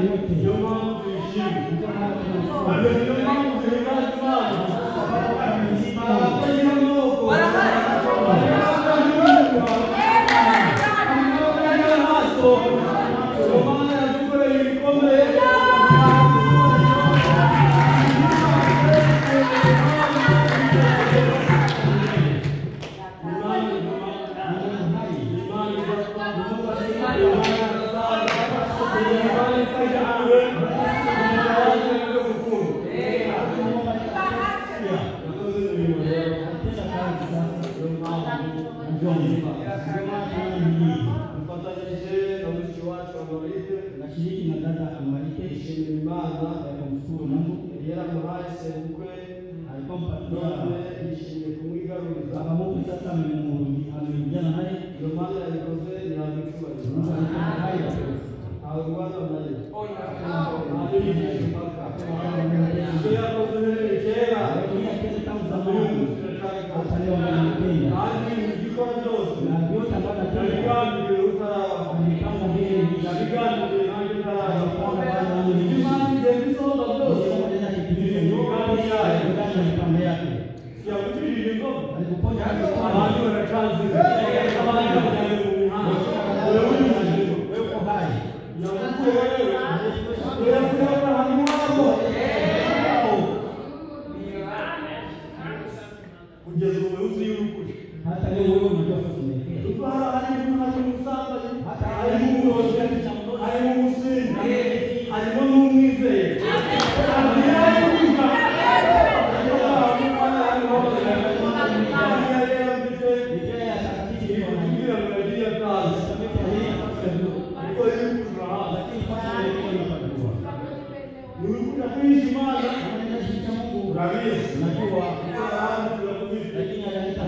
yote. Niyo mpamvu tuyishimye. Niyo mpamvu duhimbaza Imana. Abatagira amaboko, abatagira amaso, Imana yadukoreye ibikomeye. Mfatanyije na mushiki wacu Amarite, Nashiriki na dada Amarite ishimira Imana ya kumshukuru Mungu yaramuhaye sebukwe, alikuwa mpatia none yishimiye kumwigaruriza. baba Mungu sasa amerudiana naye. Iyo Mana yabikoze ntabwo icyubahiro. Mungu alikuwa hai ya Ntawe urwana nayo, ntabwo yigisha impaka. Ibyo yakoze uhereye kera, tangu n'uyu zamani munsi iracyabikora. hata leo ananipenda Kandi ibintu ikora byose na vyote ambavyo anatenda yabigambiriye utaraba, amepanga mbele yabigambiriye nanjye ntaraba. amepanga bado Ibyo Imana igenda isohoza byose nami biri mu migambi yayo. ndani ya mipango yake. Yakukijije ingoma, Alikuponya abandi baracanzira, abandi bakajya mu mihanda. Wewe uri muzima, wewe uko hai. Yagukuye wewe, yagukuye Aburahamu wabo. Kugeza ubu uzi y'ukuri. Hata leo wewe unajua sasa umeelekea. Kuko harimo harimo ubusambanyi, harimo uburozi, harimo ubusinzi, harimo n'umwizeye. Biblia ya takatifu iko na lakini kwanza ilikuwa inapatiwa. Unaenda Mungu unajua, lakini analeta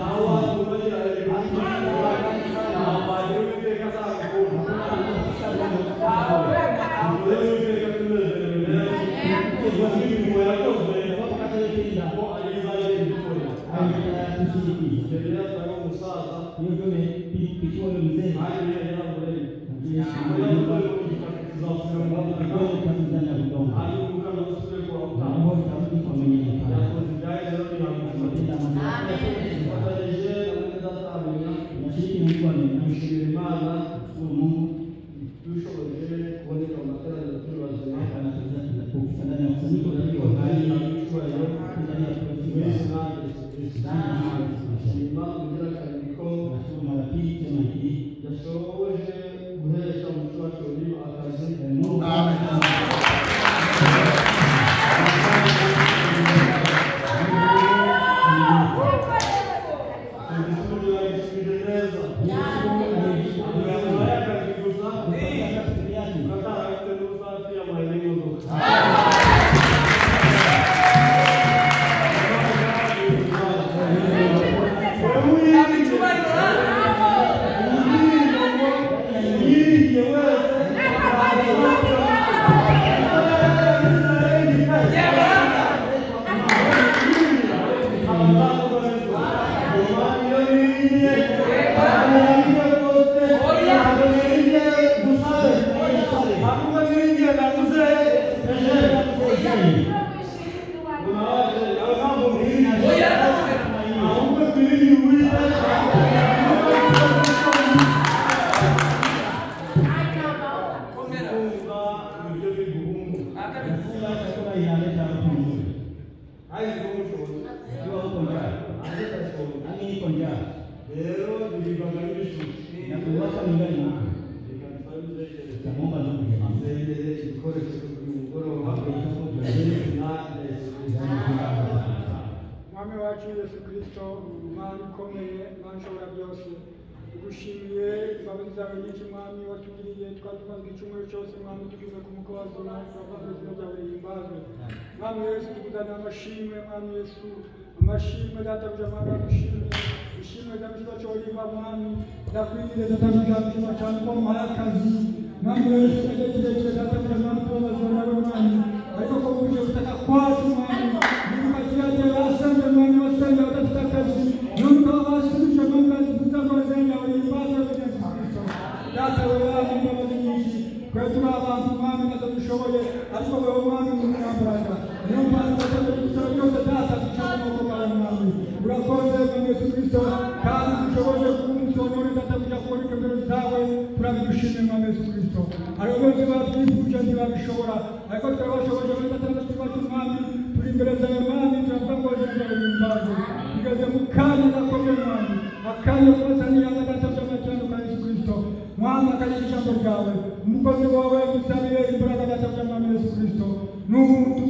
hiyo ndio imepitiwa yule mzee ndani ya udongo na roho itarudi kwa mwenyewe pale. Ametenda mambo nashiriki Mungu amemshukuru Mungu Dushoboje kuboneka mu materaniro turi bazima, anatuweza kufika ndani ya kusanyiko la hai icyubahiro ndani ya muri Kristo izina rya Yesu Kristo. ndani ya Yesu Kristo. Shima kugira kabiri ko Nashukuru mara pili tena hii yashoboje guhesha umuco wacu Oliva akazi. Mungu Igisubizo yagisubije neza. Yamuhaye akazi gusa, atarafite n'ubusafi yamuhaye n'imodoka. Uyiringe wese, Kula chakula inaleta harufu nzuri. Ikiwa uko njaa, nami niko njaa, Rero biribwaga n'ibishushi na kuwasha nyumbani mwako, nitamwomba ndugu yangu asengere ibikoresho byo kuri mugoroba na Yesu Kristo. Mwami wacu Yesu Kristo, Mana ikomeye, Mana ishobora byose, tugushimiye imbabazi zawe nyinshi Mwami watugiriye, twari tumaze icyumweru cyose Mwami tugeze ku mukozi Mwami, turavuga izina ryawe rihimbazwe. Mwami Yesu tukuzanira amashimwe, Mwami Yesu amashimwe databuja Mwami agushimye ishimwe databuja cyo Oliva Mwami, ndakwinginze databuja mutima cyane ko muhaye akazi Mwami Yesu igihe kirekire databuja Mwami tubabazwa nawe Mwami, ariko ko buje gutaka kwacu Mwami nikupatia basenge Mwami basenge badafite akazi none ukaba basubije Mwami bazivuza ko bazenga bahimbazwe Yesu Kristo. Data wewe imbabazi nyinshi twe turi abantu mwami ntacyo dushoboye ariko wowe mwami uri umunyambaraga niyo mpamvu dusaba byose data duca mu maboko yawe mwami urakoze mwami Yesu Kristo kandi dushoboye kumusonore data kuja kuboneka imbere zawe turabigushimiye mwami Yesu Kristo hariho benshi babyifuje ntibabishobora ariko turabashoboje muri data bacu mwami turi imbere zawe mwami turavuga ngo izina ryawe tugeze mu kanya gakomeye mwami akanya kubasanira data by'amakirano ka Yesu Kristo mwami akanya ijambo ryawe umukozi wawe musabire imbaraga data by'umwami Yesu Kristo n'umuntu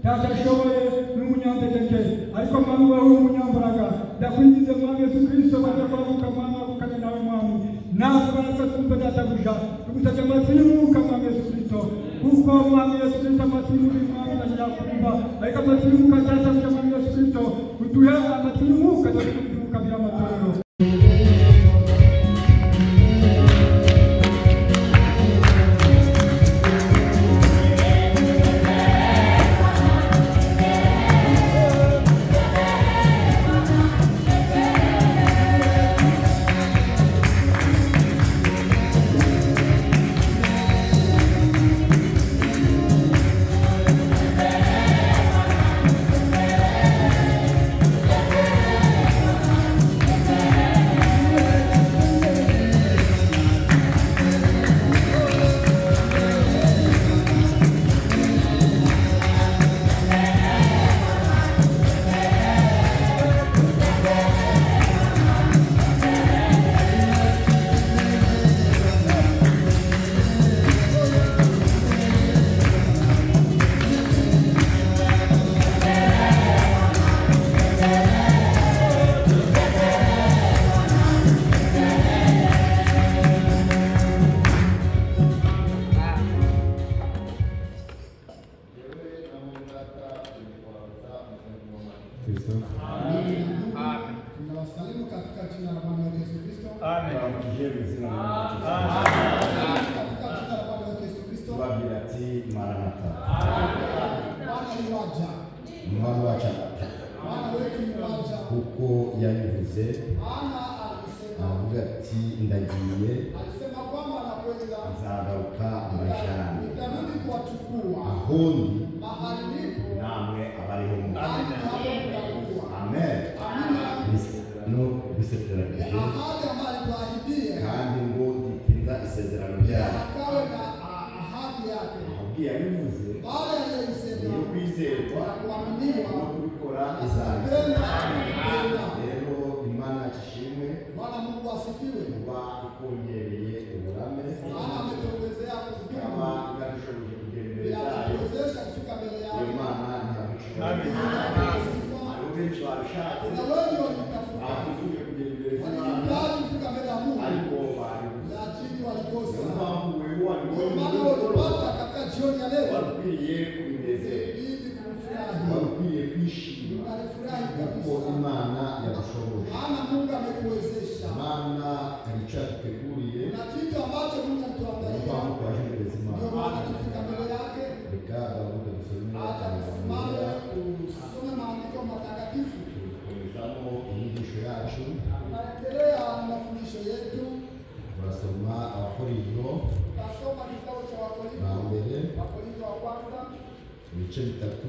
data ashoboye n'umunyantege ariko mwami wawe uri umunyambaraga ndakwinginze mwami Yesu Kristo bajya kwaguka mwami wagukane nawe mwami natwe baratwe twumve databuja tugusabye amatwi y'umwuka mwami Yesu Kristo kuko mwami Yesu Kristo amatwi y'umubiri mwami ntashobora kumva ariko amatwi y'umwuka databuja mwami Yesu Kristo uduhe amatwi y'umwuka databuja by'amatorero. Tunawasalimu katika jina la Bwana wetu Yesu Kristo. Amen. Katika jina la Bwana wetu Yesu Kristo. Babwira ati Maranatha. Bwana yuwaja. Umwami wacu Bwana wetu yuwaja. kuko yabivuze Maana alisema, aravuga ati ndagiye alisema kwamba anakwenda, nzagaruka mbajyane nitarudi kuwachukua aho ndi mahali nipo, namwe abariho mu. nami hapo mtakuwa. Amen. Amina. No bisezeranije Ahadi ambayo alituahidia kandi ngo ntitinza isezerano ryayo akawe na ahadi yake. ahubwo yabivuze Baada aliyoisema niyo kwizerwa na kuaminiwa no kubikora izabikora. tena kutenda. Rero Imana ishimwe Bwana Mungu asifiwe. kuba ikongereye uburame Maana ametuongezea ikaba kudumu, iradushoboje kugera imbere zayo. inatuwezesha kufika mbele Iyo yake. Mana ntiyaducura. Sifa. Hariho benshi babishatse Kuna wengi walitafuta, batifuje kugera imbere z'Imana walihitaji kufika mbele ya Mungu, ariko babibuze. lakini Niyo walikosa. mpamvu wewe Ndio wabibonye maana muri uyu mugoroba walipata katika jioni ya leo, wari ukwiriye kubinezera, ili kumfurahi. wari ukwiriye kwishima Unalifurahi kuko kabisa, Imana yagushoboje. maana Mungu amekuwezesha. Imana hari icyo yaduteguriye, Na kitu ambacho Mungu niyo alituandalia, mpamvu twaje imbere z'Imana. ndio maana tufika mbele yake. Reka duhaguruke dusome Acha amagambo tusimame yera, tusome maandiko matakatifu. tukomezamo inyigisho yacu. Tunaendelea na mafundisho yetu. Turasoma Abakorinto Tutasoma kitabu cha ba Wakorintho, mbere Wakorintho wa kwanza ibice bitatu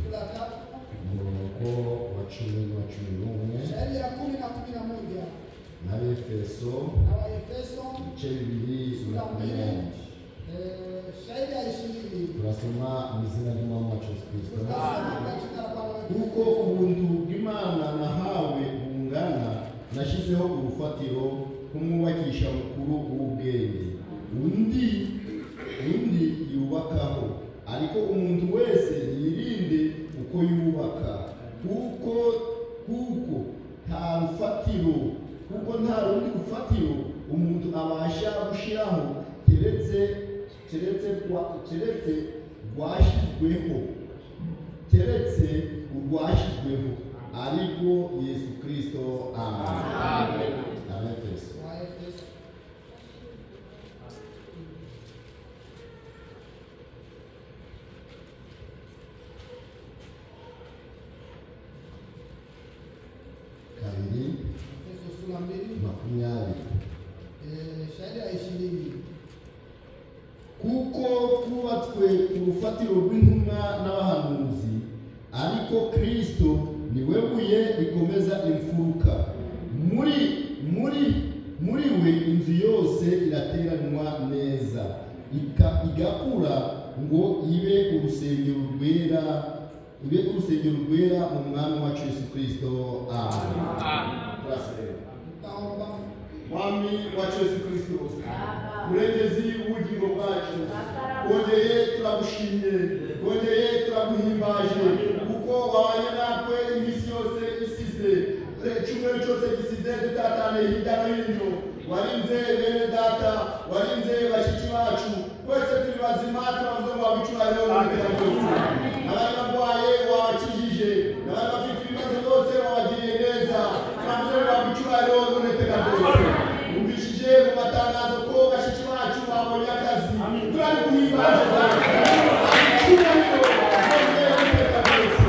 sura ya 3 umurongo wa 10 n'uwa 11 shairi ya 10 na 11 n'Abefeso na Waefeso ibice 2 sura 2 makumyabiri. shairi ya 20. Turasoma mu izina ry'Umwami wacu Yesu Kristo. Tutasoma kwa jina la Bwana wetu Kuko ubuntu bw'Imana nahawe bungana nashyizeho urufatiro nk'umwubakisha mukuru w'ubwenge, undi yubakaho, ariko umuntu wese yirinde uko yubaka, kuko nta rufatiro, kuko nta rundi rufatiro umuntu abasha gushiraho keretse rwashyizweho, keretse urwashyizweho ariko Yesu Kristo. Amen. Abefeso. Waefeso. Kabiri Efeso sura 2 makumyabiri. Shairi ya 20. Kuko Kuko twubatswe ku rufatiro rw'intumwa n'abahanuzi, ariko Kristo ni we buye rikomeza imfuruka. Muri we inzu yose irateranwa neza, igakura ngo ibe urusengero rwera, ibe urusengero rwera mu Mwami wacu Yesu Kristo. Amen. Turasenga. Tutaomba. Mwami wacu Yesu Kristo, murengezi w'ubugingo bwacu, twongeye turagushimye, twongeye turaguhimbaje, kuko wabanye natwe iminsi yose isize, icyumweru cyose gisize dutatane hirya no hino. Warinze bene data, warinze bashiki bacu, twese turi bazima, turavuze ngo wabicyubahiro n'iteka ryose. Abari barwaye wabakijije, n'abari bafite ibibazo bose wabagiriye neza, turavuze ngo wabicyubahiro n'iteka ryose. Wumvishije mu matangazo ko bashiki bacu babonye akazi, turabiguhimbaje icyubahiro n'iteka ryose.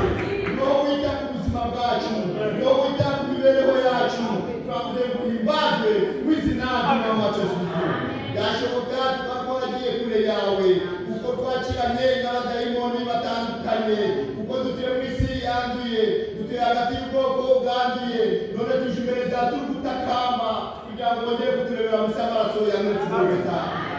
Niho wita ku buzima bwacu, niho wita ku mibereho yacu, turavuze ngo uhimbazwe mu izina ry'Umwami wacu Yesu Kristo. Byashoboka tuba twaragiye kure yawe, kuko twakiranye n'abadayimoni batandukanye, kuko dutuye mu isi yanduye, dutuye hagati y'ubwoko bwanduye, none tuje imbere za turi gutakamba kugira ngo bongere kuturebera munsi y'amaraso ya Mwitsi,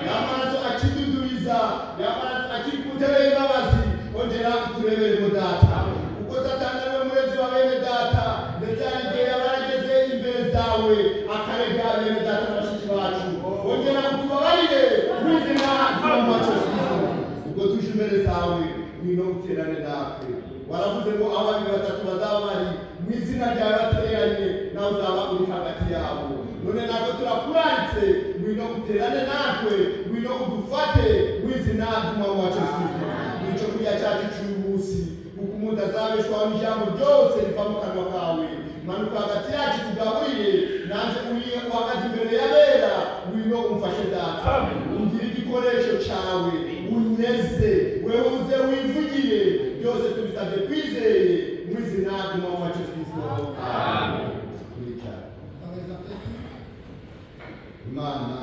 y'amaraso akiduduriza, y'amaraso akiri ku ntebe y'imbabazi, ongera utureberemo data, kuko Satani ariwe murezi wa bene data, ndetse hari igihe yaba yarageze imbere zawe akarega bene data na bashiki bacu. Ongera utubabarire mu izina ry'Umwami wacu Yesu Kristo. Ubwo tuje imbere zawe, ngwino uterane natwe. Waravuze ngo aho babiri batatu bazaba bari mu izina ryawe bateranye, nawe uzaba uri hagati yabo. None natwe turakuraritse, ngwino uterane natwe, ngwino udufate mu izina ry'Umwami wacu Yesu Kristo. Nicyo kurya cyacu cy'uyu munsi, kuko umuntu azabeshwaho n'ijambo ryose riva mu kanwa kawe. Manuka hagati yacu tugaburire, nanjye uriye uhagaze imbere y'abera, ngwino umfashe data, ungire igikoresho cyawe, unyeze, wewe uze wivugire, byose tubisabye twizeye mu izina ry'Umwami wacu Yesu Kristo. Amen. Turicara. Tutaweza keti. Imana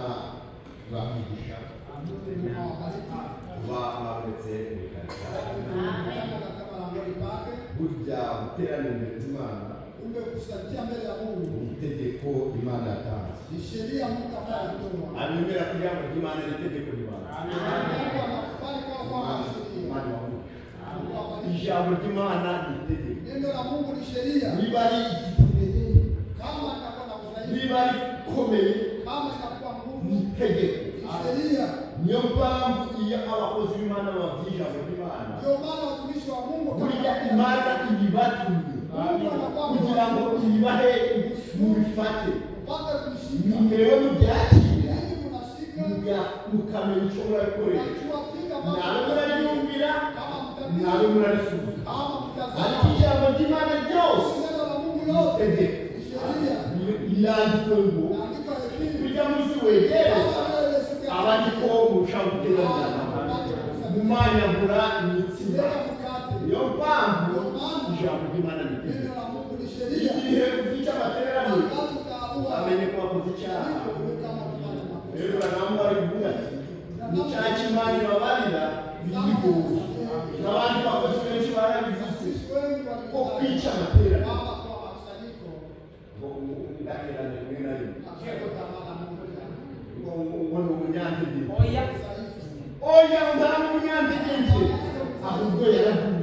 iramugisha Mungu awabariki. kuba mwabonetse mu ikanisa. Kukutana katika malangoni pake, Burya guterana imbere z'Imana kumbe kukusanyika mbele ya Mungu ni itegeko Imana yatanze. ni sheria Mungu ambaye alitoa. Abemera ko ijambo ry'Imana ari itegeko ribanza. Mungu anakubali kwa kwamba ni sheria. Imana ibahe. Mungu awabariki. Ijambo ry'Imana ni itegeko. Neno la Mungu ni sheria. Niba ari igitege, Kama itakuwa na udhaifu, niba rikomeye, kama itakuwa ni nguvu, itegeko. ni sheria. Niyo mpamvu iyo abakozi b'Imana babwiye ijambo ry'Imana, Ndio maana watumishi wa Mungu burya Imana ibibatumye Mungu anakuwa kugira ngo ibibahe mubifate, upate kuishika. mwewe mubyakira, Ninyi mnashika, mukamenya icyo murabikoresha, mnajua kile nabe ambacho muraryumvira, kama mtabii, nabe murarisubiza. kama Ariko mtazama. ijambo ry'Imana ryose Neno la Mungu ni lote itegeko, ni sheria. riranditswe ngo Naandikwa hekima. kurya munsi wegereza Kama leo siku ya aba ariko murushaho guteranira, upate kukusanyika. mumanyagura imitsima. Leta mkate. Niyo mpamvu Ndio maana Ijambo ry'Imana ni neno itegeko. la Mungu ni sheria. Igihe uzica amateraniro, Wakati utaamua Amenye ko wakoze icyaha. ndipo wewe kama kufanya makosa. rero uranamu barivuga ati ni cyaha cy'Imana ibabarira birigoye, n'abandi bakozi benshi barabivuze Sisi wengi ko walikuwa kwica amateraniro kwamba kwa makusanyiko ngo ndaterane rimwe na rimwe hatukutamana moja. ngo ngo ni umunyantege nke. Oya. Udhaifu. Oya, nta n'umunyantege nke, ahubwo yaraguye.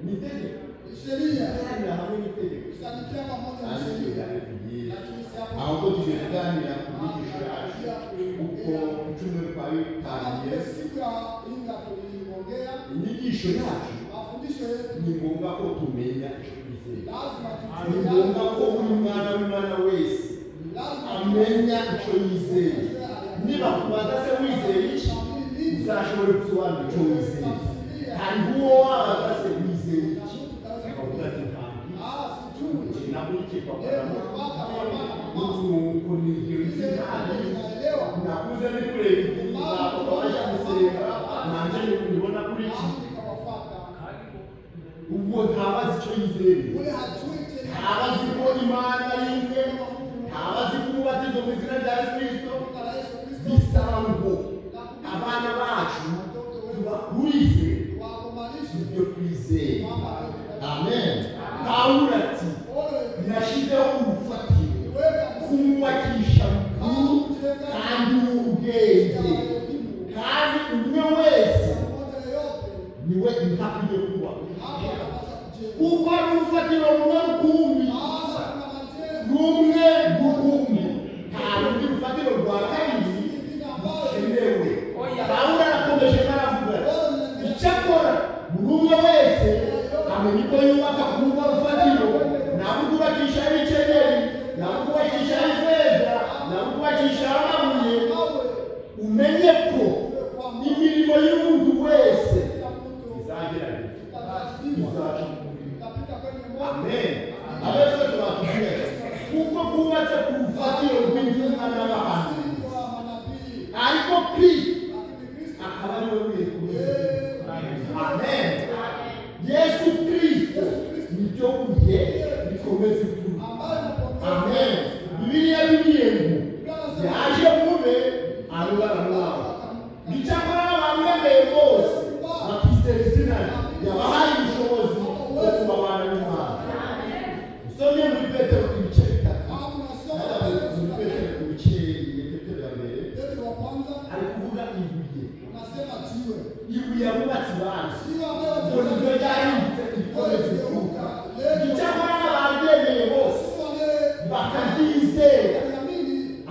Ni itegeko. Ni sheria. Guteranira hamwe ni itegeko. Kusanyikia pamoja ni Ariko sheria. rero tugiye Lakini si hapo ahubwo tugiye kuganira ku nyigisho yacu, uko ku cyumweru twabitangiye. siku ya inga tuliongea Inyigisho yacu mafundisho yetu, ni ngombwa ko tumenya icyo twizeye, lazima ni tujue, ngombwa ko buri mwana w'Imana wese lazima amenya icyo yizeye. Niba kubaza se wizeye iki, uzashobora gusobanura icyo wizeye. Hariho uwo wabaza se wizeye iki, Akavuga ati ntabwo. Ah, sijui. Nakurikiye papa Yeye na mama. mnapata papa na mama. nuko nibyo Ile ntabizi. ninaelewa. Nakuze ndi kureba ibyiza papa bajya gusenga, nanjye ndibona kuri iki. Nami nikawafuata. Ubwo ntabazi icyo yizeye, Ule hajui tena. ntabazi ko Imana ari imwe, ntabazi ko umubatizo mu izina rya Yesu Kristo, urufatiro rumwe rukumbi, rumwe rukumbi, nta rundi rufatiro rwa kabiri rukenewe. Pawulo arakomeje aravuga ati icyakora buri umwe wese amenya uko yubaka kuri urwo rufatiro, ntabwo urwubakisha ibikenyeri, ntabwo urwubakisha ifeza, ntabwo urwubakisha amabuye. Umenye ko imirimo y'umuntu wese izageragezwa, izaca mu muriro. Amen. Abefeso batubwira kuko bwubatse ku rufatiro rw'intumwa n'abahanuzi, ariko Kristo akaba ari we buye rikomeza. Amen. Yesu Kristo niryo buye rikomeza imfuruka. Amen. Bibiliya bibiliye ngo yaje mube arubana nawe, icyakora abantu bemeye bose bakizera izina rye, yabahaye ubushobozi bwo kuba abana b'Imana. Usomye muri Petero ibice bitatu, muri Petero ibice Petero ya mbere, ari kuvuga ibuye, ibuye abubatsi bazi ngo niryo ryahindutse irikomeza imfuruka. Icyakora abantu bemeye bose bakaryizera,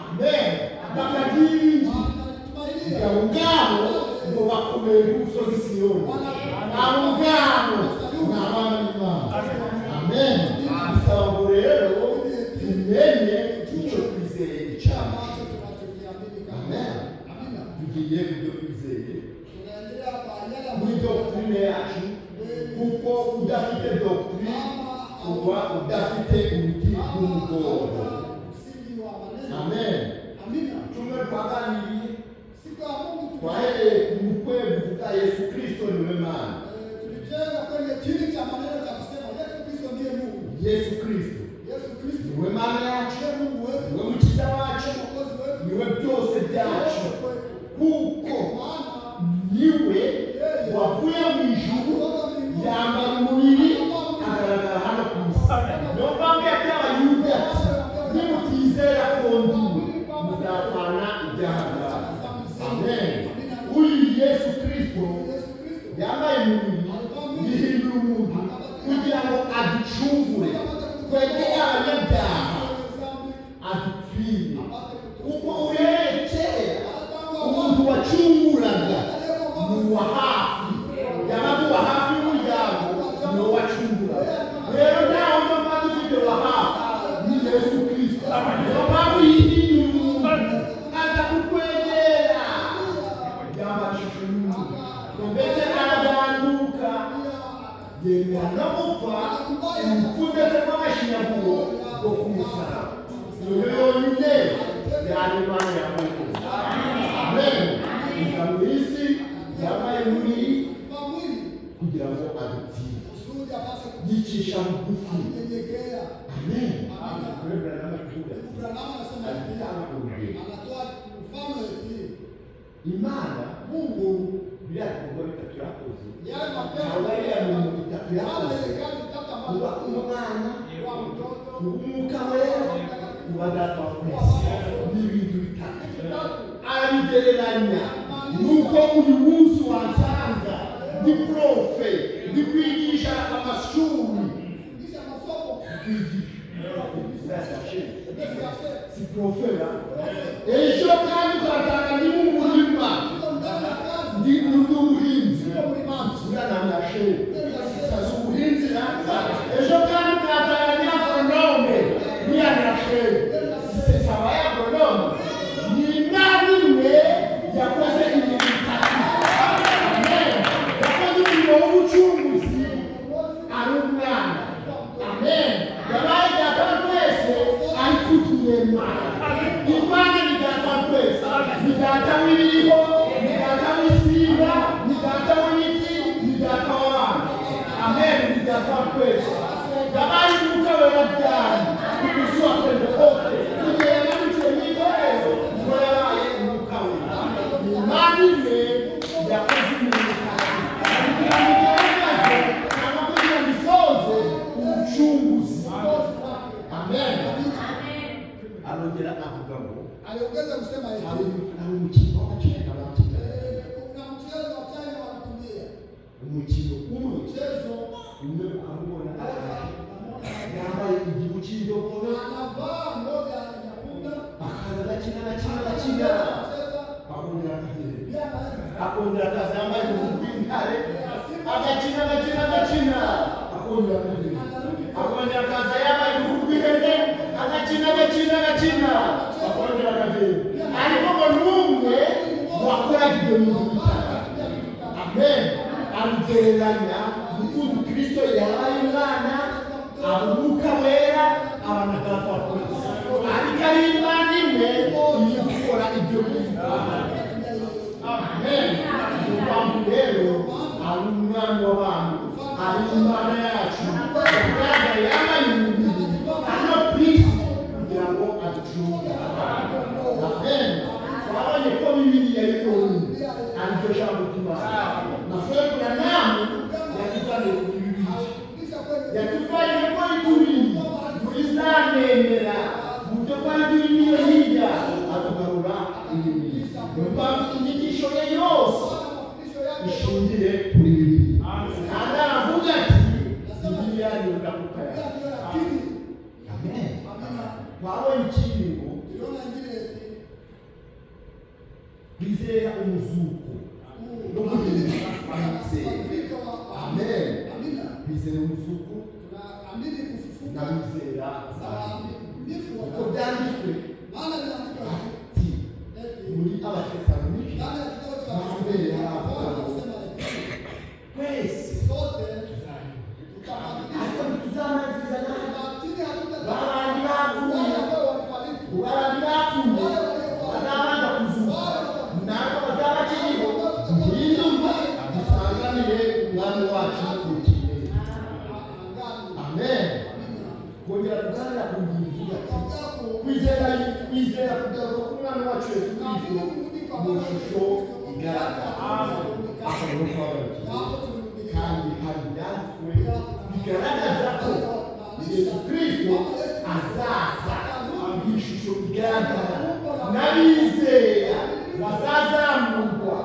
amen, bakaryiringira, abo ngabo ngo bakomeye k'umusozi Siyoni, abo ngabo ni abana b'Imana. Amen. Bisaba ngo rero tumenye icyo twizeye icyacu. Amen. Tugiye ku byo twizeye muri doctrine yacu, kuko udafite doctrine uba udafite uruti rw'umugongo. Amen. Icyumweru twaganiriye twahereye ku mutwe buvuga Yesu Kristo niwe Mana. Yesu Kristo niwe Mana yacu, niwe Mukiza wacu, niwe byose byacu, kuko niwe wavuye mu ijuru yambara umubiri agaragara hano ku isi. Niyo mpamvu yabwiye Abayuda ati nimutizera ko ndiwe muzapfana ibyaha byanyu. Amen. Uyu Yesu Kristo yambaye umubiri yihindura umuntu kugira ngo aducungure twebwe abanyabyaha, adupfire. Kuko uhereye kera umuntu wacunguraga ni uwa hafi, yabaga uwa hafi y'umuryango ni uwo wacunguraga. Rero ntawe mpamvu dufite uwa hafi ni Yesu Kristo. Niyo mpamvu yihinduye umuntu aza kukwegera, yambara ishusho y'umuntu ndetse araganduka, yemera no gupfa urupfu ndetse rw'agashinyaguro rwo ku musaraba. Iyo yonyine yari Imana yamukoze. Amen. Iza mu isi yambaye umubiri kugira ngo adupfire, yicisha bugufi. Amen. Aritanga urugero. Imana Mungu biriya bikorwa bitatu yakoze, ntabwo ari ya mirimo itatu yakoze, kuba umwana, kuba Umwuka Wera, kuba Data wa twese, ni ibintu bitatu. Arabigereranya nuko uyu munsi wansanga ndi prof, ndi kwigisha amashuri, kwigisha si prof ejo kandi ukasanga ndi mu murima, ndi umuhinzi, uriya namyashe si ubuhinzi na ejo kandi ukasanga ndi agronome, uriya nashe si sabaye agronome. Ni Imana imwe yakoze ibintu bitatu. Amen. Yakoze umurimo w'ubucunguzi ari umwana. Amen. Yabaye Data wa twese ari kuturema. Imana ni Data wa twese, ni Data w'ibiriho, ni Data w'isimba, ni Data w'ibiti, ni Data w'abantu. Amen. Ni Data wa twese. Yabaye Umwuka Wera ryari? Ku munsi wa Pentekote, igihe yamanukiye mu itorero, niho yabaye Umwuka Wera. Ni Imana imwe yakoze imirimo itatu kugira ngo igaragaze cyangwa kugira ngo isoze ubucunguzi. Amen. Arongera avuga ngo Aliongeza kusema hari hivi, hari umukino w'abacayina bakina, kuna mchezo wa China wanatumia umukino umwe mchezo umwe ukamubona araje. unamuona Akongera akaza yambaye uruhu rw'intare, agakina agakina agakina, akongera akagenda. Akongera akaza yambaye uruhu rw'ihene, agakina agakina agakina, akongera akagenda. Ariko ngo n'umwe wakoraga ibyo bintu bitatu. Amen. Arugereranya ukuntu Kristo yabaye umwana, aba umwuka wera, aba na Data wa twese. Ariko ari Imana imwe iri gukora ibyo bintu. Amen. Niyo mpamvu rero ari umwami w'abantu, ari Imana yacu, yagaragaye yambaye umubiri hano ku isi kugira ngo aducunge. Amen. Twabonye ko Bibiliya yonyine ari ryo jambo ry'Imana. Na Frère Branham yatuvaniye kuri Bibiliya, yatuvaniye ko turi muri za nemera, mu byo twari turimo iyo hirya, atugarura Bibiliya. Niyo mpamvu inyigisho ye yose ishingiye kuri Bibiliya. Kandi aravuga ati Bibiliya niyo ndakuka yacu. Amen. Twabonye ikindi ngo kwizera umuzuko no guhinduka kw'abizera. Amen. Kwizera umuzuko n'abizera uko byanditswe ati muri Abatesalonike ba mbere haravuga ngo twese ariko ntituzarangiza nabi babandi bapfuye, babandi bapfuye bazabanza kuzuka, natwe bazaba bakiriho duhindurwe dusanganire umwami wacu mu kirere. Amen. Kongera kuganira ku ngingo ivuga ati kwizera kwizera kugaruka k'umwami wacu Yesu Kristo mu ishusho igaragara. Aho niho twagarukiye, kandi hari ibyanditswe bigaragaza ko Yesu Kristo azaza mu ishusho igaragara, n'abizera bazazamurwa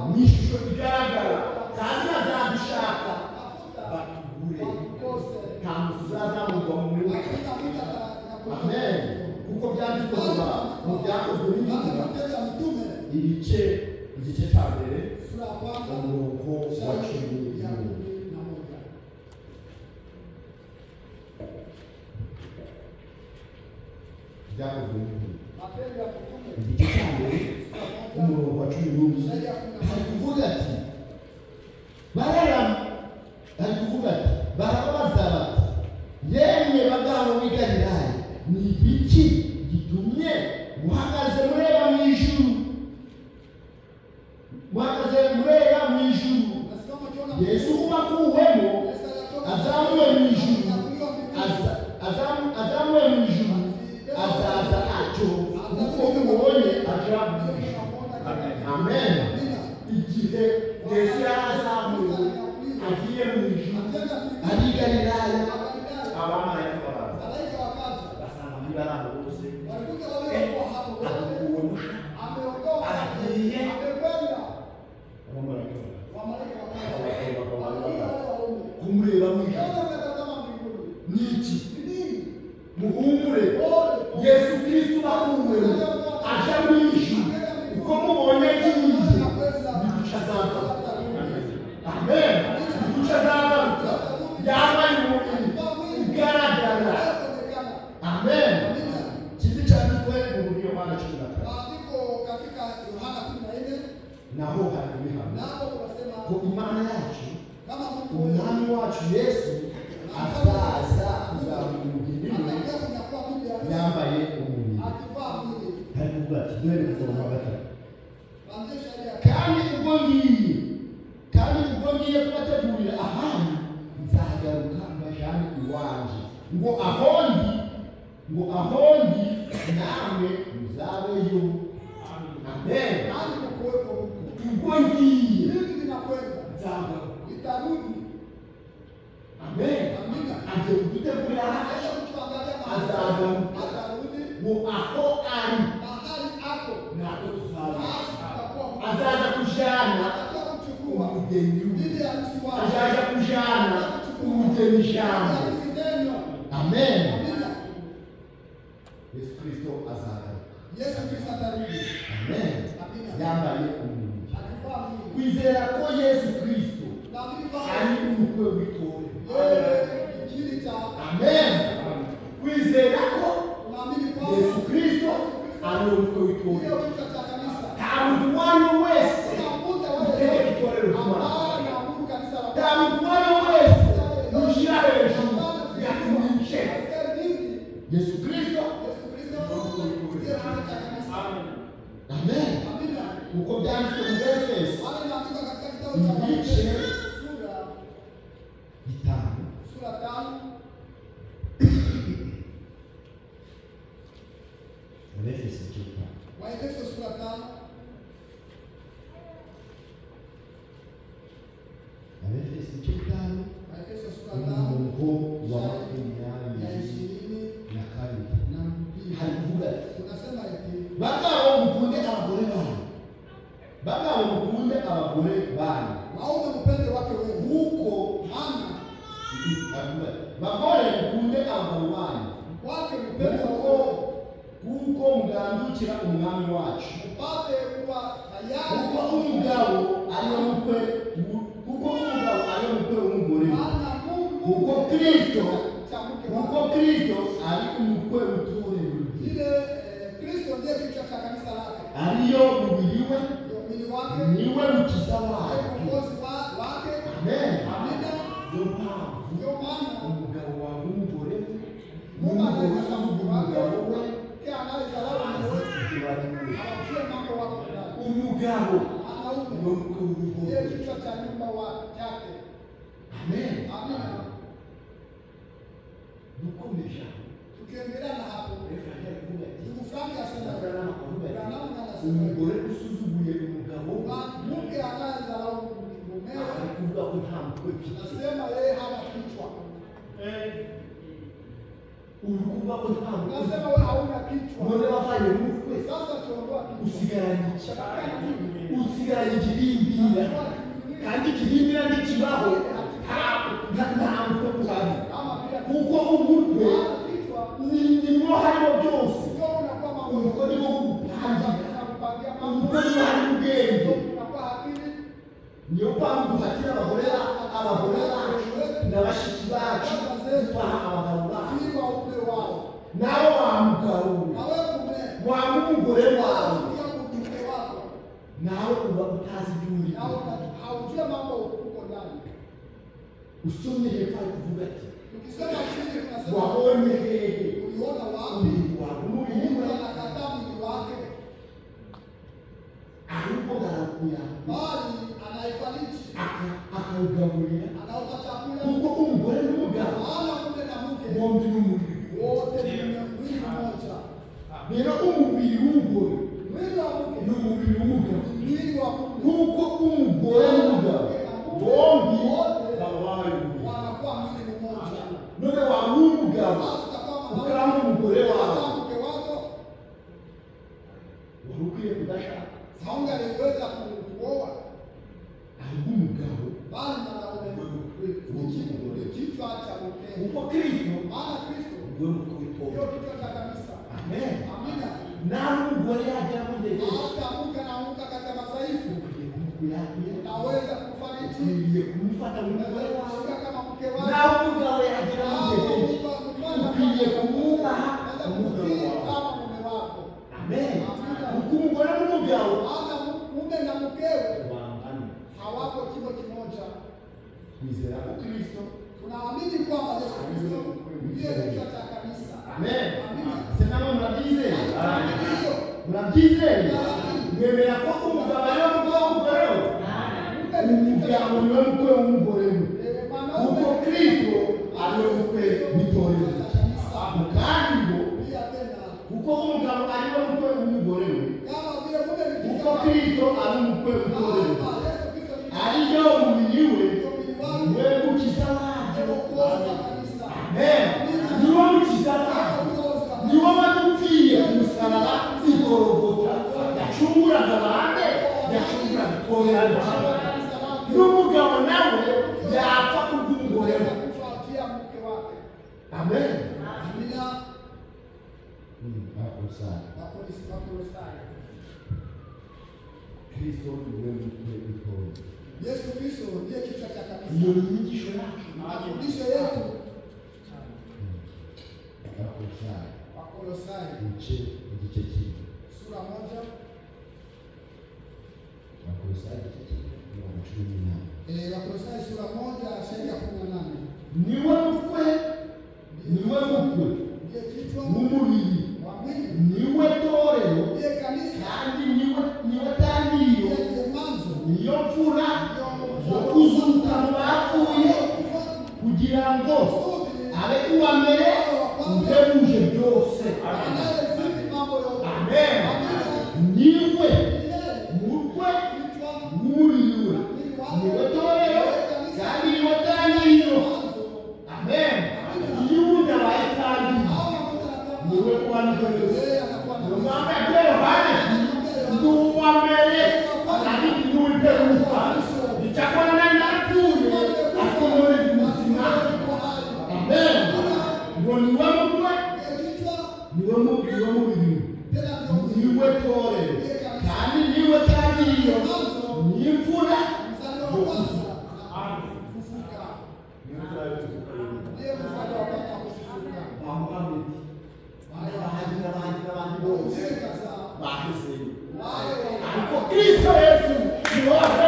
mu ishusho igaragara, kandi bazadushaka batubure. Nta muntu uzazamurwa mu mwuka. Amen. Kuko byanditswe mu Byakozwe n'Intumwa ibice igice cya mbere umurongo wa 11. Byakozwe n'Intumwa igice cya mbere umurongo wa 11 hari kuvuga ati barababaza bati yemwe bagabo b'i Galilaya, ni igiki gitumye muhagaze mureba mu ijuru? Muhagaze mureba mu ijuru. Yesu ubakuwemo azamuwe mu ijuru, azamuwe mu ijuru, azaza atyo kuko mubonye aja mu ijuru. Amen. Igihe Yesu yarazamuwe agiye mu ijuru ari i Galilaya, abamarayika baraza basanga muri bariya bose akuwe musha aragiye. Abamarayika baraza kumureba mu ijuru ni iki? Muhumure, Yesu Kristo bakuwemo aja mu ijuru, uko mubonye agiye ni guca azagaruka. Amen. Ni guca azagaruka yambaye umubiri ugaragara. Amen. Ikindi cyanditswe mu buryo Yohana 14, naho hari ibihamya ko Imana yacu umwami wacu Yesu azaza kuzamura umugeni we yambaye umubiri. Hari kuvuga ati duhere ku murongo wa 3. Kandi ubwo ngiye kubategurira ahanyu, nzagaruka mbajane iwanje, ngo ahondi namwe muzabeyo. Amen. Ubwo ngiye nzagaruka. Amen. Agiye kudutegurira ahacu, azagaruka ngo aho ari natwe tuzaba. Azaza kujana umugeni we, azaza kujana umugeni ijambo. Amen. Yesu Kristo azagaruka. Yesu Kristo atarudi. Amen. Yambaye umubiri. Twizera ko Yesu Kristo ari umukwe w'itorero. Amen. Twizera ko Yesu Kristo ari umukwe w'itorero. Nta muntu uwo ari we wese utegeka itorero ry'Imana. Nta muntu uwo ari we wese ushyira hejuru yatumije. Yesu Kristo. Amen. Uko byanditswe mu Efeso ibice 5 Efeso ibice 5. Waefeso sura 5. Efeso ibice 5. Waefeso sura 5. Umurongo wa 22. Harivuga tunasema hivi: bagabo mukunde abagore banyu. Bagabo mukunde abagore banyu. Waume mupende wake wenu. Kuko maana bagore mukunde abagabo banyu. Wake mupende wako kuko mugandukira umwami wacu. Mupate kuwa tayari. Kuko umugabo ari umukwe, kuko umugabo ari umukwe w'umugore. Maana Mungu kuko Kristo ari umukwe w'itorero. Ile Kristo ndiye kichwa cha kanisa lake. Ariyo mubiri we, ndio mwili wake, niwe mukiza wayo, mwokozi wake. Amen. Amina. Ndio maana umugabo wawe w'umugore we, umugore umugabo we, umugabo anaume ndiye kichwa cha nyumba chake. Amen. Amina. Dukomeje tukiendelea na hapo, ndugu Frank asema umugore usuzuguye umugabo mke anayedharau mumewe kuvuga ko nta mutwe ufite, nasema yeye hana kichwa. Uri kuvuga ko nta mutwe, nasema wewe hauna kichwa. None wavanye umutwe, sasa tuondoa kichwa, usigaranye iki? Usigaranye ikirimbira, kandi ikirimbira ntikibaho nta mutwe uhari, kuko umutwe nimwo harimo byose. Umutwe niwo gupangira, umutwe niwo harimo ubwenge. Niyo mpamvu duhatira abagore bacu na bashiki bacu kubaha abagabo bacu. Nawe wa mugabo wanga umugore wawe, nawe uba utazi ibyo urimo. Usomye hepfo ari kuvuga ati wabonye hehe umubiri wawe umubiri we, ahubwo akawugaburira, kuko umugore n'umugabo bombi ni umubiri. Rero umubiri w'umugore ni umubiri w'umugabo, kuko umugore n'umugabo bombi baba babaye umubiri. None waba umugabo ukanga umugore wawe, wari ukwiye kudashaka. Ahubwo umugabo kuko Kristo niwe mutwe w'itorero. Amen. Naho umugore yagera mu ntege, ukwiriye kumufata nk'umugore wawe. Naho umugabo yagera mu ntege, ukwiriye kumwubaha umugabo wawe. Amen. Kuko umugore n'umugabo bangana, hawako kimo kimoja. Twizera ko Kristo, tunaamini kwamba Yesu Kristo ndiye kichwa cha kanisa. Amen. Sema murabyizeye? Murabyizeye? Mwemera ko umugabo ari we mutwe w'umugore we? Umugabo niwe mutwe w'umugore we, kuko Kristo ari we mutwe w'itorero. Kandi ngo kuko umugabo ari we mutwe w'umugore we, kuko Kristo ari umutwe w'itorero, ariyo mubiri we, niwe mukiza waryo. Amen. Niwe mukiza waryo, niwe wadupfiriye ku musaraba i Golgota, yacunguraga abande, yacunguraga itorero. N'umugabo nawe yapfa kubw'umugore we. Amen. Kristo niwe mutwe w'itorero. Yesu Kristo ndiye kichwa cha kanisa. Iyo ni inyigisho yacu. Mafundisho yetu. Wakolosai. Wakolosai igice kimwe. Sura 1. Wakolosai igice kimwe mirongo 18. Wakolosai sura 1 shairi ya 18. Niwe mutwe, niwe mutwe ndiye kichwa w'umubiri, wa mwili, niwe torero, ndiye kanisa, kandi niwe tangiriro, ndiye mwanzo, niyo mfura yo kuzuka mu bapfuye, kugira ngo abe uwa mbere uhebuje byose. Amen. Niwe mutwe w'umubiri we, niwe torero, kandi niwe tangiriro. Amen. Iyo umuntu abaye tangiriro, niwe kuba n'ibyose. Niyo mpamvu yabwiye Yohana ndi uwa mbere kandi ndi n'uw'imperuka. Icyakora nari narapfuye ariko none ndi muzima. Amen. Ngo niwe mutwe, niwe mubiri, niwe torero, kandi niwe tangiriro, ni imfura yo kuzuka. Bamuhamedi n'abandi bose bahezeyo, ariko Kristo Yesu niwe wavuye.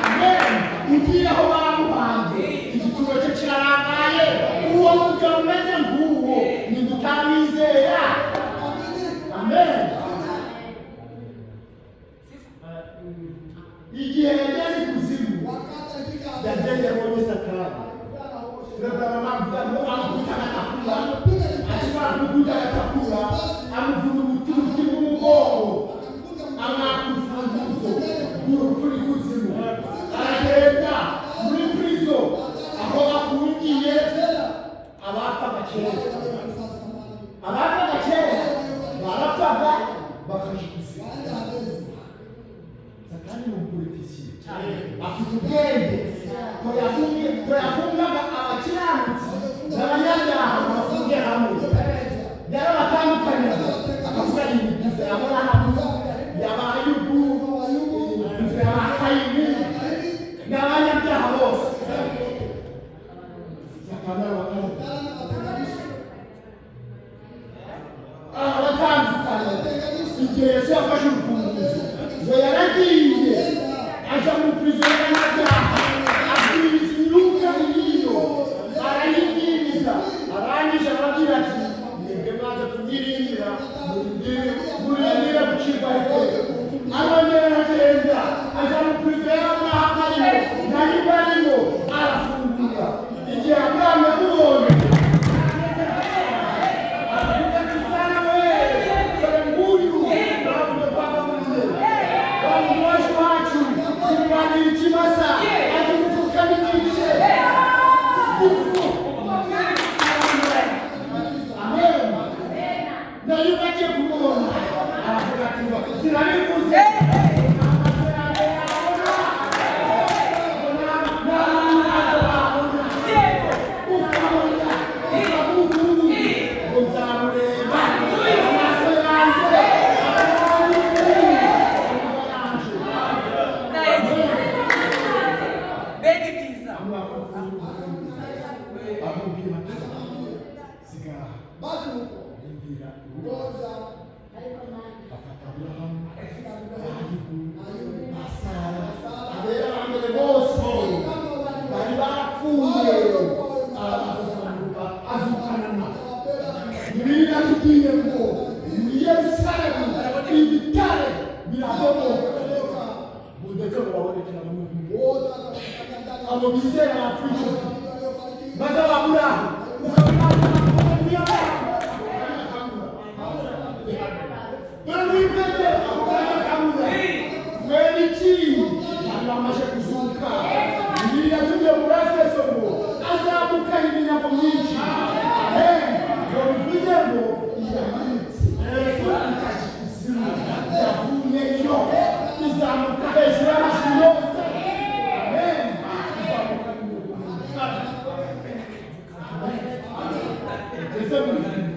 Amen. Ugiye aho bamuhanze igituro cye kirarangaye. Uwo mugabo umeze nk'uwo ninde utamwizera? Amen. Igihe yageze ikuzimu yageze yabonye Satani. Akimara agatakura amuvuna ubuturuti bw'umugongo, amwaka urufunguzo rw'urupfu n'ikuzimu. Aragenda muri prison aho bafungiye abapfaga kera. Abapfaga kera barapfaga bakaja ikuzimu. Satani ni umupolitisiye, afite ubwenge. Ko yafungaga abakiranutsi n'abanyabyaha ngo bafunge hamwe, yarabatandukanyaga akavuga imigizi ya Aburahamu, y'Abayubu, imigizi y'Abakayini n'abanyabyaha bose. Satani arabatandukanya. Igihe Yesu yafashe urufunguzo ngo yaragiye aja mu prison y'abanyabyaha, abwiriza imyuka iriyo, arayibwiriza, arangije arababwira ati mwebwe mwaza kunyiringira, murindire gucirwa iteka. Arongera aragenda aja mu prison y'Aburahamu arimo nayo arimo arafungura. Igihe Aburahamu yamubonye aravuga ati sana we, dore nguyu bavuga kwa bamuze bamuwaje wacu kurwanira ikimasa agimupfuka n'igice. Amen. Nayo bagiye kumubona aravuga ati sinabivuze. Nzamureba amaso yanjye. Mbega ibyiza! Amubwira ati sigara Baki huko. rindira. Ngoja. Afata Aburahamu, Ayubu na Sara, abera ba mbere bose bari barapfuye, arabazamuka azukana nabo. Bibiliya itubwiye ngo muri Yerusalemu ibitare birabomoka ngo ndetse ngo babonekera bamwe abo bizera bapfuye icyo gihe. Maze Aburahamu ukabona dore muri Petero akabura mwene iki bari bamaze kuzuka. Bibiliya tujye muri Efeso ngo azamukana iminyago myinshi. Amen. Ngo bivuze ngo iramanutse ikajya ikuzimu, yavuyeyo izamuka hejuru y'amajuru yose. Amen. Izamuka n'iminyago myinshi. Igeze mu ijuru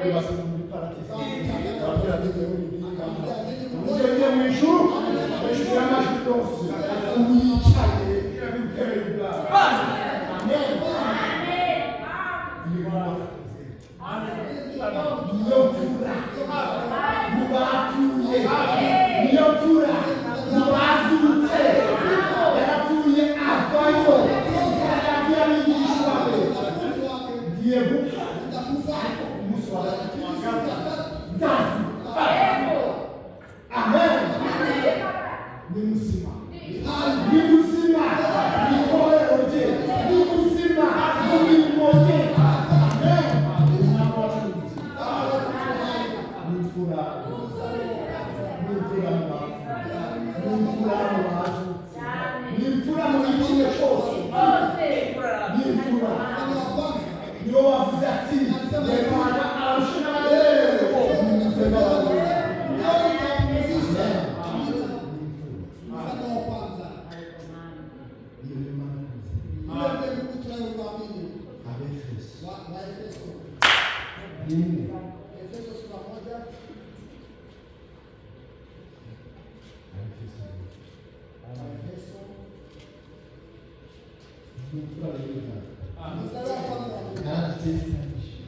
ibasanga muri paradizo. Arababwira ati jyewe ni Imana, mujye mu ijuru hejuru y'amajuru yose. imfura mu bazutse, ni imfura muri kimwe cyose, ni imfura. Niyo wavuze ati Imana arusha